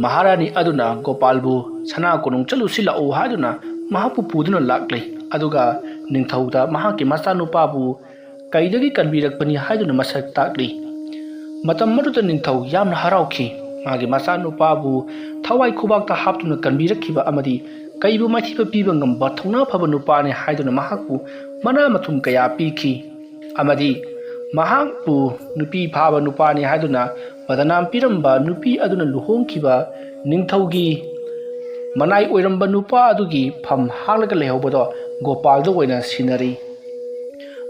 ꯃꯍꯥꯔꯥꯅꯤ ꯑꯗꯨꯅ ꯒꯣꯄꯥꯜꯕꯨ, "ꯁꯅꯥ ꯀꯣꯅꯨꯡ ꯆꯠꯂꯨꯁꯤ ꯂꯥꯛꯎ" ꯍꯥꯏꯗꯨꯅ ꯃꯍꯥꯛꯄꯨ ꯄꯨꯗꯨꯅ ꯂꯥꯛꯂꯤ꯫ ꯑꯗꯨꯒ ꯅꯤꯡꯊꯧꯗ ꯃꯍꯥꯛꯀꯤ ꯃꯆꯥꯅꯨꯄꯥꯕꯨ ꯀꯩꯗꯒꯤ ꯀꯟꯕꯤꯔꯛꯄꯅꯤ ꯍꯥꯏꯗꯨꯅ ꯃꯁꯛ ꯇꯥꯛꯂꯤ꯫ ꯃꯇꯝ ꯑꯗꯨꯗ ꯅꯤꯡꯊꯧ ꯌꯥꯝꯅ ꯍꯔꯥꯎꯈꯤ꯫ ꯃꯥꯒꯤ ꯃꯆꯥꯅꯨꯄꯥꯕꯨ ꯊꯋꯥꯏ ꯈꯨꯕꯥꯛꯇ ꯍꯥꯞꯇꯨꯅ ꯀꯟꯕꯤꯔꯛꯈꯤꯕ ꯑꯃꯗꯤ ꯀꯩꯕꯨ ꯃꯥꯏꯊꯤꯕ ꯄꯤꯕ ꯉꯝꯕ ꯊꯧꯅꯥ ꯐꯕ ꯅꯨꯄꯥꯅꯤ ꯍꯥꯏꯗꯨꯅ ꯃꯍꯥꯛꯄꯨ ꯃꯅꯥ ꯃꯊꯨꯝ ꯀꯌꯥ ꯄꯤꯈꯤ꯫ ꯑꯃꯗꯤ ꯃꯍꯥꯛꯄꯨ ꯅꯨꯄꯤ ꯐꯥꯕ ꯅꯨꯄꯥꯅꯤ ꯍꯥꯏꯗꯨꯅ ꯕꯗꯅꯥꯝ ꯄꯤꯔꯝꯕ ꯅꯨꯄꯤ ꯑꯗꯨꯅ ꯂꯨꯍꯣꯡꯈꯤꯕ ꯅꯤꯡꯊꯧꯒꯤ ꯃꯅꯥꯏ ꯑꯣꯏꯔꯝꯕ ꯅꯨꯄꯥ ꯑꯗꯨꯒꯤ ꯐꯝ ꯍꯥꯡꯂꯒ ꯂꯩꯍꯧꯕꯗꯣ ꯒꯣꯄꯥꯜꯗ ꯑꯣꯏꯅ ꯁꯤꯟꯅꯔꯤ꯫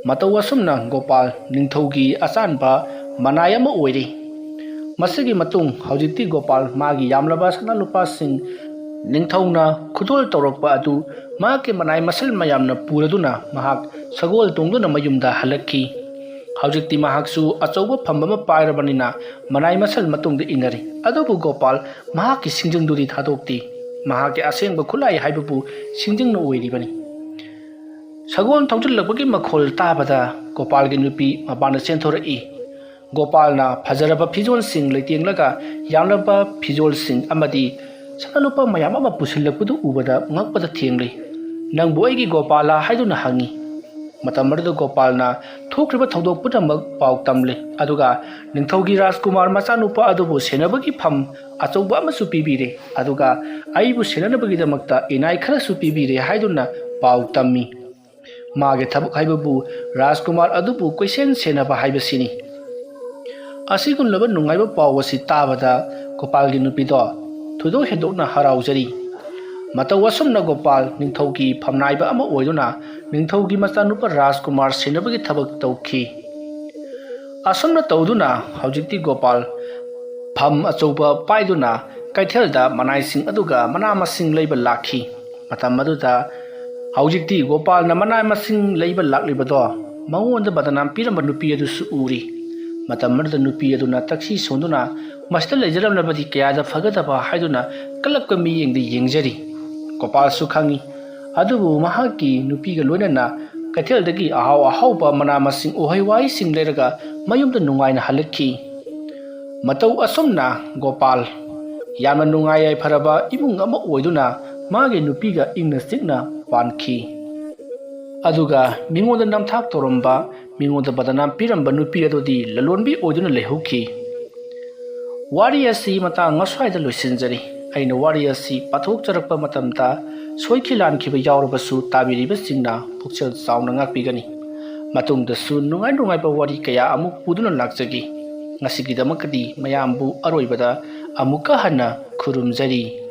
ꯃꯇꯧ ꯑꯁꯨꯝꯅ ꯒꯣꯄꯥꯜ ꯅꯤꯡꯊꯧꯒꯤ ꯑꯆꯥꯟꯕ ꯃꯅꯥꯏ ꯑꯃ ꯑꯣꯏꯔꯤ꯫ ꯃꯁꯤꯒꯤ ꯃꯇꯨꯡ ꯍꯧꯖꯤꯛꯇꯤ ꯒꯣꯄꯥꯜ ꯃꯥꯒꯤ ꯌꯥꯝꯂꯕ ꯁꯅꯥ ꯂꯨꯄꯥꯁꯤꯡ ꯅꯤꯡꯊꯧꯅ ꯈꯨꯗꯣꯜ ꯇꯧꯔꯛꯄ ꯑꯗꯨ ꯃꯍꯥꯛꯀꯤ ꯃꯅꯥꯏ ꯃꯁꯜ ꯃꯌꯥꯝꯅ ꯄꯨꯔꯗꯨꯅ ꯃꯍꯥꯛ ꯁꯒꯣꯜ ꯇꯣꯡꯗꯨꯅ ꯃꯌꯨꯝꯗ ꯍꯜꯂꯛꯈꯤ꯫ ꯍꯧꯖꯤꯛꯇꯤ ꯃꯍꯥꯛꯁꯨ ꯑꯆꯧꯕ ꯐꯝ ꯑꯃ ꯄꯥꯏꯔꯕꯅꯤꯅ ꯃꯅꯥꯏ ꯃꯁꯜ ꯃꯇꯨꯡꯗ ꯏꯟꯅꯔꯤ꯫ ꯑꯗꯨꯕꯨ ꯒꯣꯄꯥꯜ ꯃꯍꯥꯛꯀꯤ ꯁꯤꯡꯖꯪꯗꯨꯗꯤ ꯊꯥꯗꯣꯛꯇꯦ꯫ ꯃꯍꯥꯛꯀꯤ ꯑꯁꯦꯡꯕ ꯈꯨꯠꯂꯥꯏ ꯍꯥꯏꯕꯕꯨ ꯁꯤꯡꯖꯪꯅ ꯑꯣꯏꯔꯤꯕꯅꯤ꯫ ꯁꯒꯣꯜ ꯊꯧꯖꯤꯜꯂꯛꯄꯒꯤ ꯃꯈꯣꯜ ꯇꯥꯕꯗ ꯒꯣꯄꯥꯜꯒꯤ ꯅꯨꯄꯤ ꯃꯄꯥꯟꯗ ꯆꯦꯟꯊꯣꯔꯛꯏ꯫ ꯒꯣꯄꯥꯜꯅ ꯐꯖꯔꯕ ꯐꯤꯖꯣꯜꯁꯤꯡ ꯂꯩꯇꯦꯡꯂꯒ ꯌꯥꯝꯂꯕ ꯐꯤꯖꯣꯜꯁꯤꯡ ꯑꯃꯗꯤ ꯁꯅꯥ ꯂꯨꯄꯥ ꯃꯌꯥꯝ ꯑꯃ ꯄꯨꯁꯤꯜꯂꯛꯄꯗꯨ ꯎꯕꯗ ꯉꯛꯄꯗ ꯊꯦꯡꯂꯤ꯫ "ꯅꯪꯕꯨ ꯑꯩꯒꯤ ꯒꯣꯄꯥꯂꯥ?" ꯍꯥꯏꯗꯨꯅ ꯍꯪꯉꯤ꯫ ꯃꯇꯝ ꯑꯗꯨꯗ ꯒꯣꯄꯥꯜꯅ ꯊꯣꯛꯈ꯭ꯔꯤꯕ ꯊꯧꯗꯣꯛ ꯄꯨꯝꯅꯃꯛ ꯄꯥꯎ ꯇꯝꯂꯦ, ꯑꯗꯨꯒ ꯅꯤꯡꯊꯧꯒꯤ ꯔꯥꯖꯀꯨꯃꯥꯔ ꯃꯆꯥꯅꯨꯄꯥ ꯑꯗꯨꯕꯨ ꯁꯦꯟꯅꯕꯒꯤ ꯐꯝ ꯑꯆꯧꯕ ꯑꯃꯁꯨ ꯄꯤꯕꯤꯔꯦ, ꯑꯗꯨꯒ ꯑꯩꯕꯨ ꯁꯦꯟꯅꯅꯕꯒꯤꯗꯃꯛꯇ ꯏꯅꯥꯏ ꯈꯔꯁꯨ ꯄꯤꯕꯤꯔꯦ ꯍꯥꯏꯗꯨꯅ ꯄꯥꯎ ꯇꯝꯃꯤ꯫ ꯃꯥꯒꯤ ꯊꯕꯛ ꯍꯥꯏꯕꯕꯨ ꯔꯥꯖꯀꯨꯃꯥꯔ ꯑꯗꯨꯕꯨ ꯀꯣꯏꯁꯦꯟ ꯁꯦꯟꯅꯕ ꯍꯥꯏꯕꯁꯤꯅꯤ꯫ ꯑꯁꯤꯒꯨꯝꯂꯕ ꯅꯨꯡꯉꯥꯏꯕ ꯄꯥꯎ ꯑꯁꯤ ꯇꯥꯕꯗ ꯒꯣꯄꯥꯜꯒꯤ ꯅꯨꯄꯤꯗꯣ ꯊꯣꯏꯗꯣꯛ ꯍꯦꯟꯗꯣꯛꯅ ꯍꯔꯥꯎꯖꯔꯤ꯫ ꯃꯇꯧ ꯑꯁꯨꯝꯅ ꯒꯣꯄꯥꯜ ꯅꯤꯡꯊꯧꯒꯤ ꯐꯝꯅꯥꯏꯕ ꯑꯃ ꯑꯣꯏꯗꯨꯅ ꯅꯤꯡꯊꯧꯒꯤ ꯃꯆꯥꯅꯨꯄꯥ ꯔꯥꯖꯀꯨꯃꯥꯔ ꯁꯦꯟꯅꯕꯒꯤ ꯊꯕꯛ ꯇꯧꯈꯤ꯫ ꯑꯁꯨꯝꯅ ꯇꯧꯗꯨꯅ ꯍꯧꯖꯤꯛꯇꯤ ꯒꯣꯄꯥꯜ ꯐꯝ ꯑꯆꯧꯕ ꯄꯥꯏꯗꯨꯅ ꯀꯩꯊꯦꯜꯗ ꯃꯅꯥꯏꯁꯤꯡ ꯑꯗꯨꯒ ꯃꯅꯥ ꯃꯁꯤꯡ ꯂꯩꯕ ꯂꯥꯛꯈꯤ꯫ ꯃꯇꯝ ꯑꯗꯨꯗ ꯍꯧꯖꯤꯛꯇꯤ ꯒꯣꯄꯥꯜꯅ ꯃꯅꯥ ꯃꯁꯤꯡ ꯂꯩꯕ ꯂꯥꯛꯂꯤꯕꯗꯣ ꯃꯉꯣꯟꯗ ꯕꯗꯅꯥꯝ ꯄꯤꯔꯝꯕ ꯅꯨꯄꯤ ꯑꯗꯨꯁꯨ ꯎꯔꯤ꯫ ꯃꯇꯝ ꯑꯗꯨꯗ ꯅꯨꯄꯤ ꯑꯗꯨꯅ ꯇꯛꯁꯤ ꯁꯣꯟꯗꯨꯅ ꯃꯁꯤꯗ ꯂꯩꯖꯔꯝꯂꯕꯗꯤ ꯀꯌꯥꯗ ꯐꯒꯗꯕ ꯍꯥꯏꯗꯨꯅ ꯀꯜꯂꯛꯄ ꯃꯤꯠꯌꯦꯡꯗ ꯌꯦꯡꯖꯔꯤ꯫ ꯒꯣꯄꯥꯜꯁꯨ ꯈꯪꯏ꯫ ꯑꯗꯨꯕꯨ ꯃꯍꯥꯛꯀꯤ ꯅꯨꯄꯤꯒ ꯂꯣꯏꯅꯅ ꯀꯩꯊꯦꯜꯗꯒꯤ ꯑꯍꯥꯎ ꯑꯍꯥꯎꯕ ꯃꯅꯥ ꯃꯁꯤꯡ, ꯎꯍꯩ ꯋꯥꯍꯩꯁꯤꯡ ꯂꯩꯔꯒ ꯃꯌꯨꯝꯗ ꯅꯨꯡꯉꯥꯏꯅ ꯍꯜꯂꯛꯈꯤ꯫ ꯃꯇꯧ ꯑꯁꯨꯝꯅ ꯒꯣꯄꯥꯜ ꯌꯥꯝꯅ ꯅꯨꯡꯉꯥꯏ ꯌꯥꯏꯐꯔꯕ ꯏꯃꯨꯡ ꯑꯃ ꯑꯣꯏꯗꯨꯅ ꯃꯥꯒꯤ ꯅꯨꯄꯤꯒ ꯏꯪꯅ ꯆꯤꯛꯅ ꯄꯥꯟꯈꯤ꯫ ꯑꯗꯨꯒ ꯃꯤꯉꯣꯟꯗ ꯅꯝꯊꯥꯛ ꯇꯧꯔꯝꯕ, ꯃꯤꯉꯣꯟꯗ ꯕꯗꯅꯥꯝ ꯄꯤꯔꯝꯕ ꯅꯨꯄꯤ ꯑꯗꯨꯗꯤ ꯂꯂꯣꯟꯕꯤ ꯑꯣꯏꯗꯨꯅ ꯂꯩꯍꯧꯈꯤ꯫ ꯋꯥꯔꯤ ꯑꯁꯤ ꯃꯇꯥꯡ ꯑꯁ꯭ꯋꯥꯏꯗ ꯂꯣꯏꯁꯤꯟꯖꯔꯤ꯫ ꯑꯩꯅ ꯋꯥꯔꯤ ꯑꯁꯤ ꯄꯥꯊꯣꯛꯆꯔꯛꯄ ꯃꯇꯝꯗ ꯁꯣꯏꯈꯤ ꯂꯥꯟꯈꯤꯕ ꯌꯥꯎꯔꯕꯁꯨ ꯇꯥꯕꯤꯔꯤꯕꯁꯤꯡꯅ ꯄꯨꯛꯆꯦꯜ ꯆꯥꯎꯅ ꯉꯥꯛꯄꯤꯒꯅꯤ꯫ ꯃꯇꯨꯡꯗꯁꯨ ꯅꯨꯡꯉꯥꯏ ꯅꯨꯡꯉꯥꯏꯕ ꯋꯥꯔꯤ ꯀꯌꯥ ꯑꯃꯨꯛ ꯄꯨꯗꯨꯅ ꯂꯥꯛꯆꯒꯦ꯫ ꯉꯁꯤꯒꯤꯗꯃꯛꯇꯗꯤ ꯃꯌꯥꯝꯕꯨ ꯑꯔꯣꯏꯕꯗ ꯑꯃꯨꯛꯀ ꯍꯟꯅ ꯈꯨꯔꯨꯝꯖꯔꯤ꯫